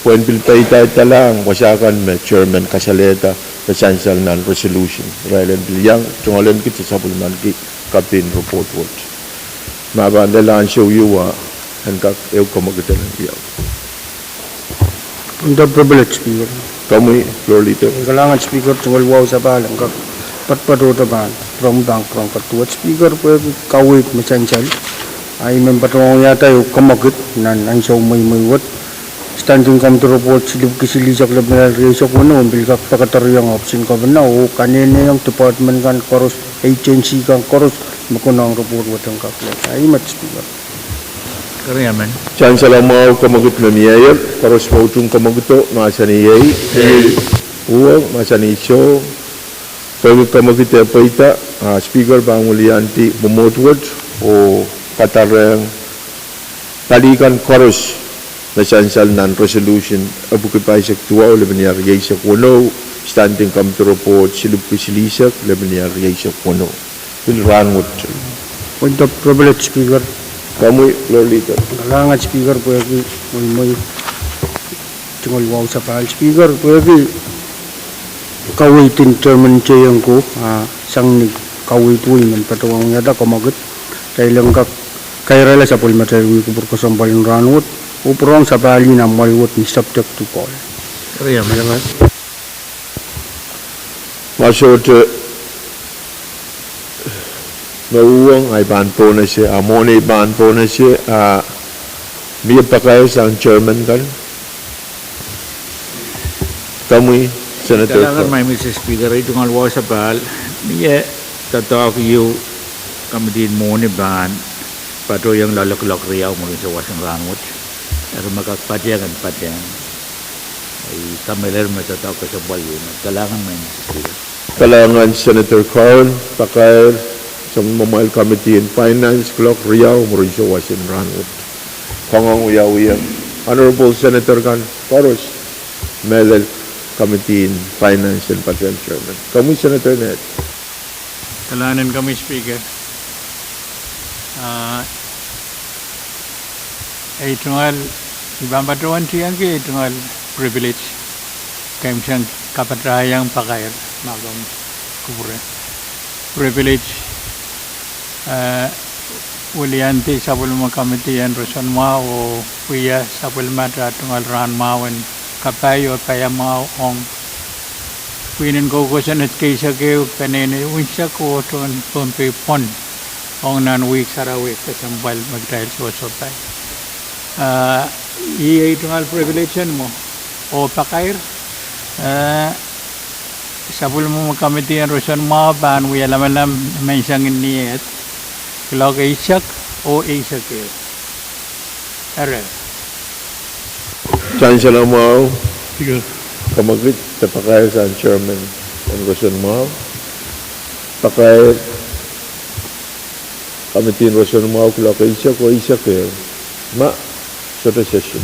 pwehn pil peidaidelahng wasa kan me Chairman kasalehda me sansal nan resolution. Irail en pil iang tungoal en kit sapwellimaniki kapin report wet. Ma pahn lel ansou ieu, en kak ehu kemwekid en wiawi. Komwi, Floor Leader. Kalahngan Speaker, tungoal wausapahl en kak patpatohte pahn, pwuromwi pahn kupwuromwi koaros. Speaker, pwehki kaweid me sansal, ahi men patohwanohng wiahda ehu kemwekid nan ansou mweimwei wet. Standing Committee Report silipwki silihsek, lepin iar rieisek weneu pil kak pekederehiong ohpisin kepina oh kaneneiong department kan koaros, agency kan koaros me konehng report wet en kak lel. Ahi met, Speaker. Sansal mwahu, kemwekid me mieier. Koaros me utung kemwekido, mahsanih iei. Uhwong, mahsanih soh. Pwehki kemwekid eh pweida, a Speaker pahn wiliandi mwomwohd wet oh kadarehng pali kan koaros me sansal nan resolution epwiki pahisek duwau, lepin iar rieisek weneu, Standing Committee Report silipwki silihsek, lepin iar rieisek weneu, pil rahnwet. Point of privilege, Speaker. Komwi, Floor Leader. Kalahngan Speaker pwehki mweimwei. Tungoal wausapahl, Speaker, pwehki kaweid en Chairman Jay Enko, a sang ni kaweid wet I men patohwanohng wiahda kemwekid, kitail en kak kairehla sapwellimatail wih kupwur kesempwal en rahnwet oh pwurehng sapahl en amwail wet ni subject to call. Ma sohte me uhwong, ahi pahn pohnese, a mwohn ei pahn pohnese, a mie pakair sang Chairman kan. Komwi, Senator. Kalahngan, Madam Speaker, ei tungoal wausapahl, mie doadoahk ieu komiti en mwohni pahn patohwanohng loale kuloak riau mwurin sawas en rahnwet. Eri ma kak patehng en patehng. I kamehlele me doadoahk kesempwal ieu. Kalahngan, Madam Speaker. Kalahngan Senator Carl, pakair sapwellimamwail komiti en Finance kuloak riau mwurin sawas en rahnwet. Koangoang wiawi ong Honorable Senator kan koaros, mehlel komiti en Finance en patehng Chairman. Komwi, Senator Ned. Kalahngan en komwi, Speaker. A, ei tungoal, I pahn patohwan tiengki ei tungoal privilege, keimwseng kapatahiong pakair ma komw kupwure. Privilege, eh, wiliandi sapwellime komiti en roson mwahu oh wia sapwellimatail tungoal rahn mwahu en kapai oh paiamwahu ong pwihn en koukosonned keisek ehu, peneinei unsek oh tohn Pohnpei pwon ong nan wihk sarawi kesempwal me kitail sohsohpai. Ah, iei ei tungoal privilege en mwo oh pakair, eh, sapwellime komiti en roson mwahu pahn wia lamalam menseng en ni ehd, kuloak eisek oh eisek ehu. Eri. Sansal mwahu, kemwekid de pakair sang Chairman en roson mwahu. Pakair komiti en roson mwahu kuloak eisek oh eisek ehu. Ma sohte session.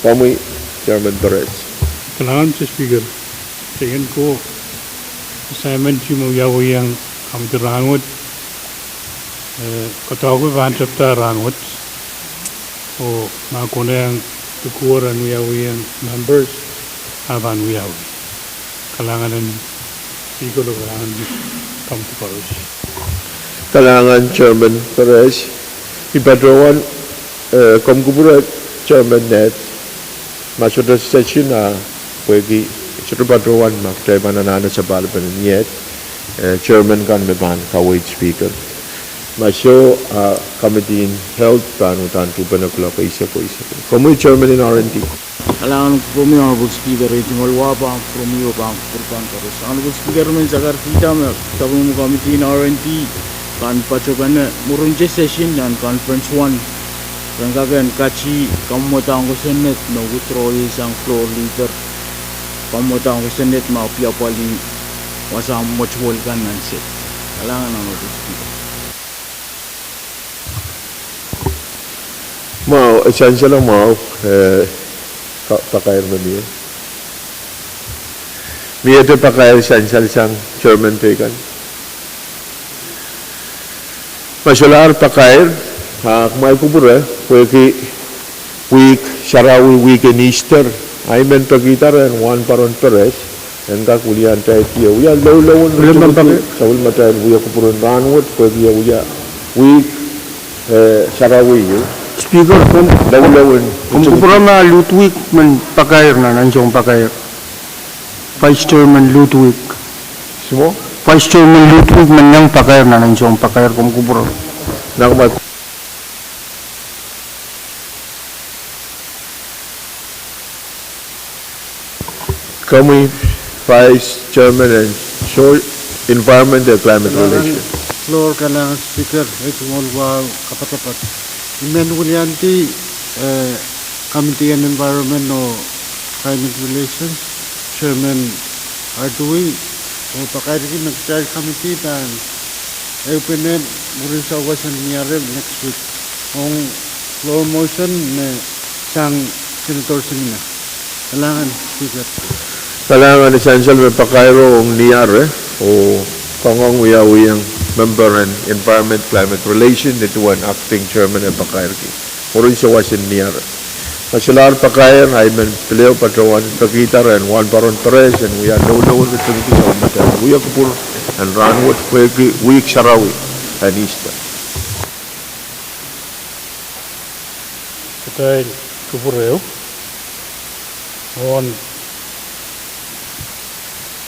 Komwi, Chairman Perez. Kalahngan Mister Speaker. Teikan ko assignment me wiawiong committee rahnwet, eh, koadoahk me pahn tepda rahnwet. Oh ma konehng likwer en wiawiong members, a pahn wiawi. Kalahngan en Speaker, oh kalahngan en committee koaros. Kalahngan Chairman Perez. I patohwan, eh, komw kupwure Chairman Ned, ma sohte session a pwehki sohte patohwan ma kitail pahn anahne sapahl pene ni et, eh, Chairman kan me pahn kaweid Speaker. Ma soh, ah, committee en health pahn uhdahn tuhpene kuloak eisek oh eisek. Komwi Chairman en R and D. Kalahngan komwi Honorable Speaker, eh, tungoal wah pahn kupwuromwi oh pahn kupwur pahn koaros. Honorable Speaker, men sakarkihda me sapwellime committee en R and D pahn patopene mwurin te session nan conference one, ren kak en kati kamwomwadahr kosonned me withdraw sang floor leader, kamwomwadahr kosonned me apwaliapwalih wasahn mwetuwel kan nan state. Kalahngan Honorable Speaker. Mwahu, eh, sansal mwahu, eh, ka-, pakair me mie. Miehte pakair sansal sang Chairman teikan. Ma solahr pakair, ah, kumwail kupwure, pwehki wihk sarawi, wihk en Easter, a I men pekihda rehn Wahnpoaron Perez en kak wiliandi ie wia loulou en sapwellimatail wia kupwuren rahnwet, pwehki e wia wihk, eh, sarawi. Speaker, komw, loulou en, komw kupwure ma Ludwig men pakair nan ansoun pakair. Vice Chairman Ludwig. Simo? Vice Chairman Ludwig men iang pakair nan ansoun pakair, komw kupwure. Nan kumwail Komwi Vice Chairman en Source, Environment and Climate Relation. Kalahngan floor, kalahngan Speaker, eh, tungoal wahu kapatapat. I men wiliandi, eh, Committee en Environment oh Climate Relations, Chairman Ardui, oh pakairki me kitail committee pahn ehupene mwurin sawasen Niare next week. Ong floor motion me sang Senator Singina. Kalahngan, Speaker. Kalahngan, sansal me pakairo ong Niare, oh kangoang wiawiong member en Environment Climate Relation, nin duwen acting chairman e pakairki. Mwurin sawasen Niare. Ma solahr pakair, I men pil patohwan pekihda rehn Wahnpoaron Perez en wia loulou en ritingki sapwellimatail wia kupwur en rahnwet pwehki wihk sarawi en Easter. Kitail kupwure, oh,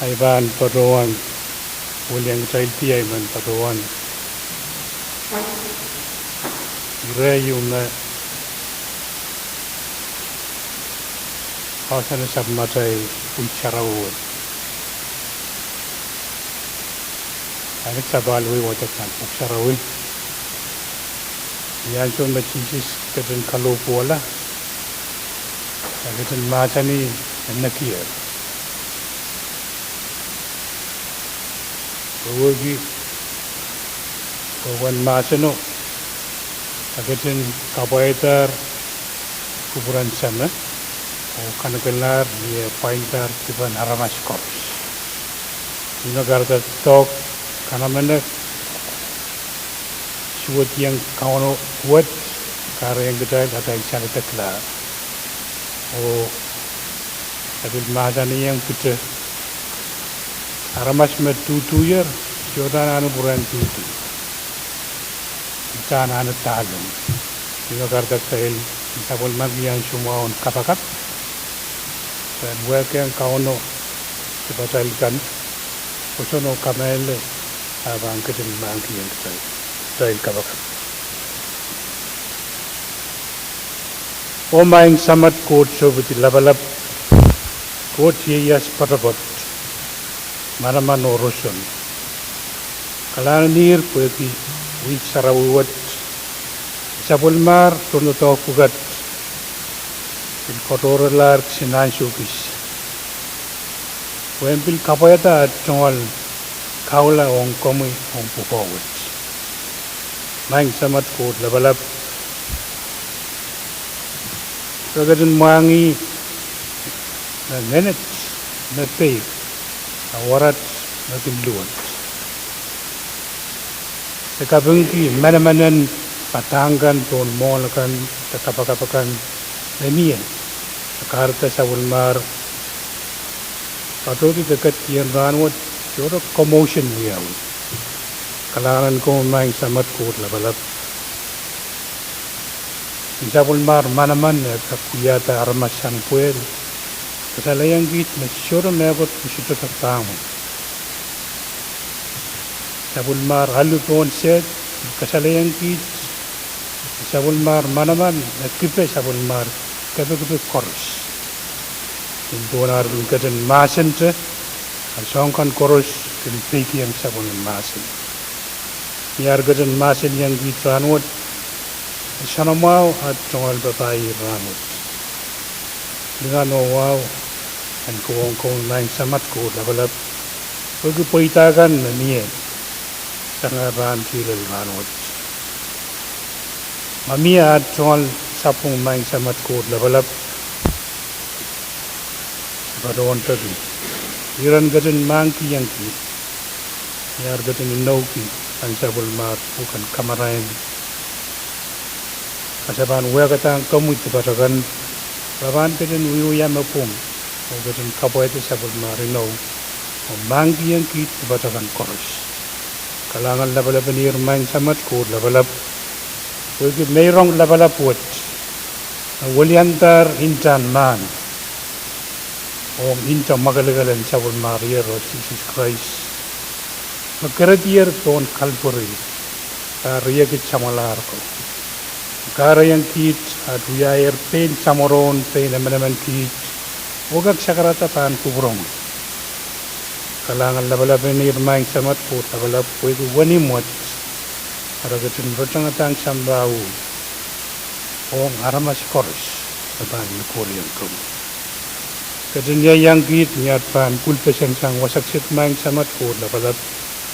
I pahn patohwan wiliandi kitail diar I men patohwan ire ieu me koasoane sapwellimatail wihk sarawi wet. Ahi sapahl wei wadek nan Pwuhk Sarawi. Ni ansou me Sises ketin kalohpwuwehla, e ketin mahsanih me nekier. Wehwehki, wehwehn mahseno, e ketin kapwaiadahr kupwuren Seme, oh kanekelahr ni e pwaindahr dipen aramas koaros. Ni me kahrehda doadoahk, kanamenek, suwediong Kauno wet, kahrehiong kitail atail saledeklahr. Oh e pil mahsanihong kitail, aramas me duduier, sohte anahne pwurehng dudu. Ih anahne dahlong. Ni me kahrehda kitail sapwellimaniki ansou mwahu en kapakap, kitail wehkiong Kauno dipatail kan, pwoson oh kamehlele, a pahn ketin mahkikihong kitail. Kitail kapakap. Oh Maing Samat Koht Sohpidi Lapalap, Koht ieias poatopoat, manaman oh roson. Kalahnganih pwehki wihk sarawi wet, sapwellimahr tohndoadoahk pwukat, pil katohrelahr kisin ansou kis, pwehn pil kapwaiada tungoal kahula ong komwi ong pwukoa wet. Maing Samat Koht Lapalap, re ketin mwahngih Ngenet me peik, a warat me kin luwet. Se kapingki menemenen padahk kan pohn mwoahl kan de kapakap kan me mie, a kahrehda sapwellimomwi patohdi de ketikihong rahnwet sohte commotion wiawi. Kalahngan en komwi Maing Samat Koht Lapalap. Ni sapwellimomwi manaman e kak wiahda aramas sang pwehl, kasalehiong kiht me sohte mehkot me sohte kak pahmw. Sapwellimomwi alu pohn sehd kasalehiong kiht me sapwellimomwi manaman e kipe sapwellimomwi kepikipik koaros. Ni pohn ar kin ketin mahsente, a soahng kan koaros kin peikiong sapwellimen mahsen. Ni ar ketin mahseniong kiht rahnwet, e soanamwahu at tungoal papah ih rahnwet. Lingan oh wahu en kohwong komwi Maing Samat Koht Lapalap, pwehki pweida kan me mie sang rahn kihlel rahnwet. Ma mie at tungoal sapwung Maing Samat Koht Lapalap, se patohwan peki iren ketin mahkikihong kiht, ni ar ketin inoukihong sapwellimomwi pwuken kamarain, ma se pahn wehkadahng komwi dipat akan, re pahn ketin wiewia me pwung oh ketin kapwaiada sapwellimomwi inou oh mahkikihong kiht dipat akan koaros. Kalahngan lapalap en ihr Maing Samat Koht Lapalap, pwehki meirong lapalap wet me weliandahr ntahn mahn ong nta mwakelekel en sapwellimomwi riero Sises Krais, me keredier pohn Kalvari, pahr riekid samwalahr ko, kahrehiong kiht at wiahier pein samworo, pein emenemen kiht, oh kak sakarada pahn kupwuromwi. Kalahngan lapalap en ihr Maing Samat Koht Lapalap, pwehki wenihmw wet me re ketin rotongadahng sampah ong aramas koaros me pahn likwerihong komwi. Ketin ieiang kiht ni at pahn pwilpeseng sang wasa kiset Maing Samat Koht Lapalap,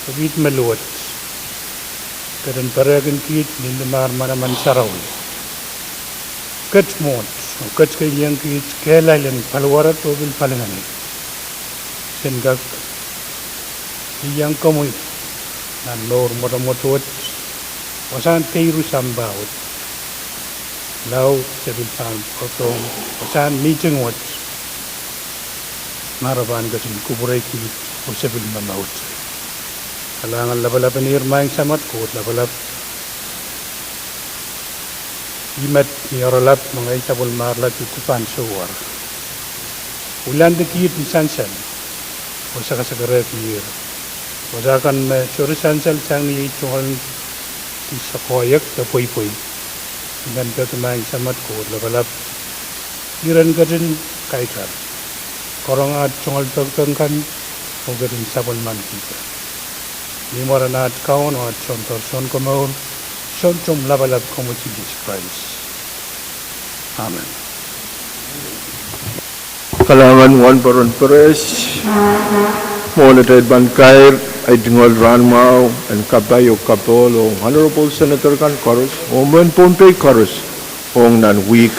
pwe kiht me luwet. Ketin perehkin kiht ni limar manaman sarawi. Ket mwohd oh ketikihong kiht kehlail en paliwarada oh pil palingehni, sen kak ieiang komwi nan mour mwotomwot wet, wasahn keiru sampah wet, lao se pil pahn pwurehng wasahn mihting wet, ma re pahn ketin kupwurei kiht oh se pil momourte. Kalahngan lapalap en ihr Maing Samat Koht Lapalap, ih met ni oaralap me ngehi sapwellimomwi ladi kupwuren soumwahu, wiliandi kiht ni sansal oh sakasakerehkier, wasa kan me sohte sansal sang ni ei tungoal ki sokoahiek de pweipwei. I men peki Maing Samat Koht Lapalap, iren ketin kaidar, karonge at tungoal pekipek kan oh ketin sapwellimanikihda. Ni mwaren at Kaun oh at Soundor Sounkomour, Sountomw Lapalap komwi Sises Krais. Amen. Kalahngan wahnpoaron Peres. Mwohn atail pahn kair, ahi tungoal rahnmwahu en kapai oh kapohl ong Honorable Senator kan koaros oh mehn Pohnpei koaros ong nan wihk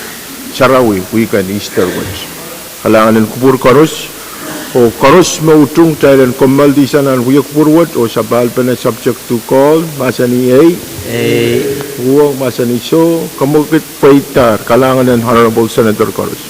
sarawi, wihk en Easter wet. Kalahngan en kupwur koaros, oh koaros me utung kitail en kommoaldihsang nan wia kupwur wet, oh sapahl pene subject to call, mahsanih ei, uhwong mahsanih soh, kamwekid pweidahr. Kalahngan en Honorable Senator koaros.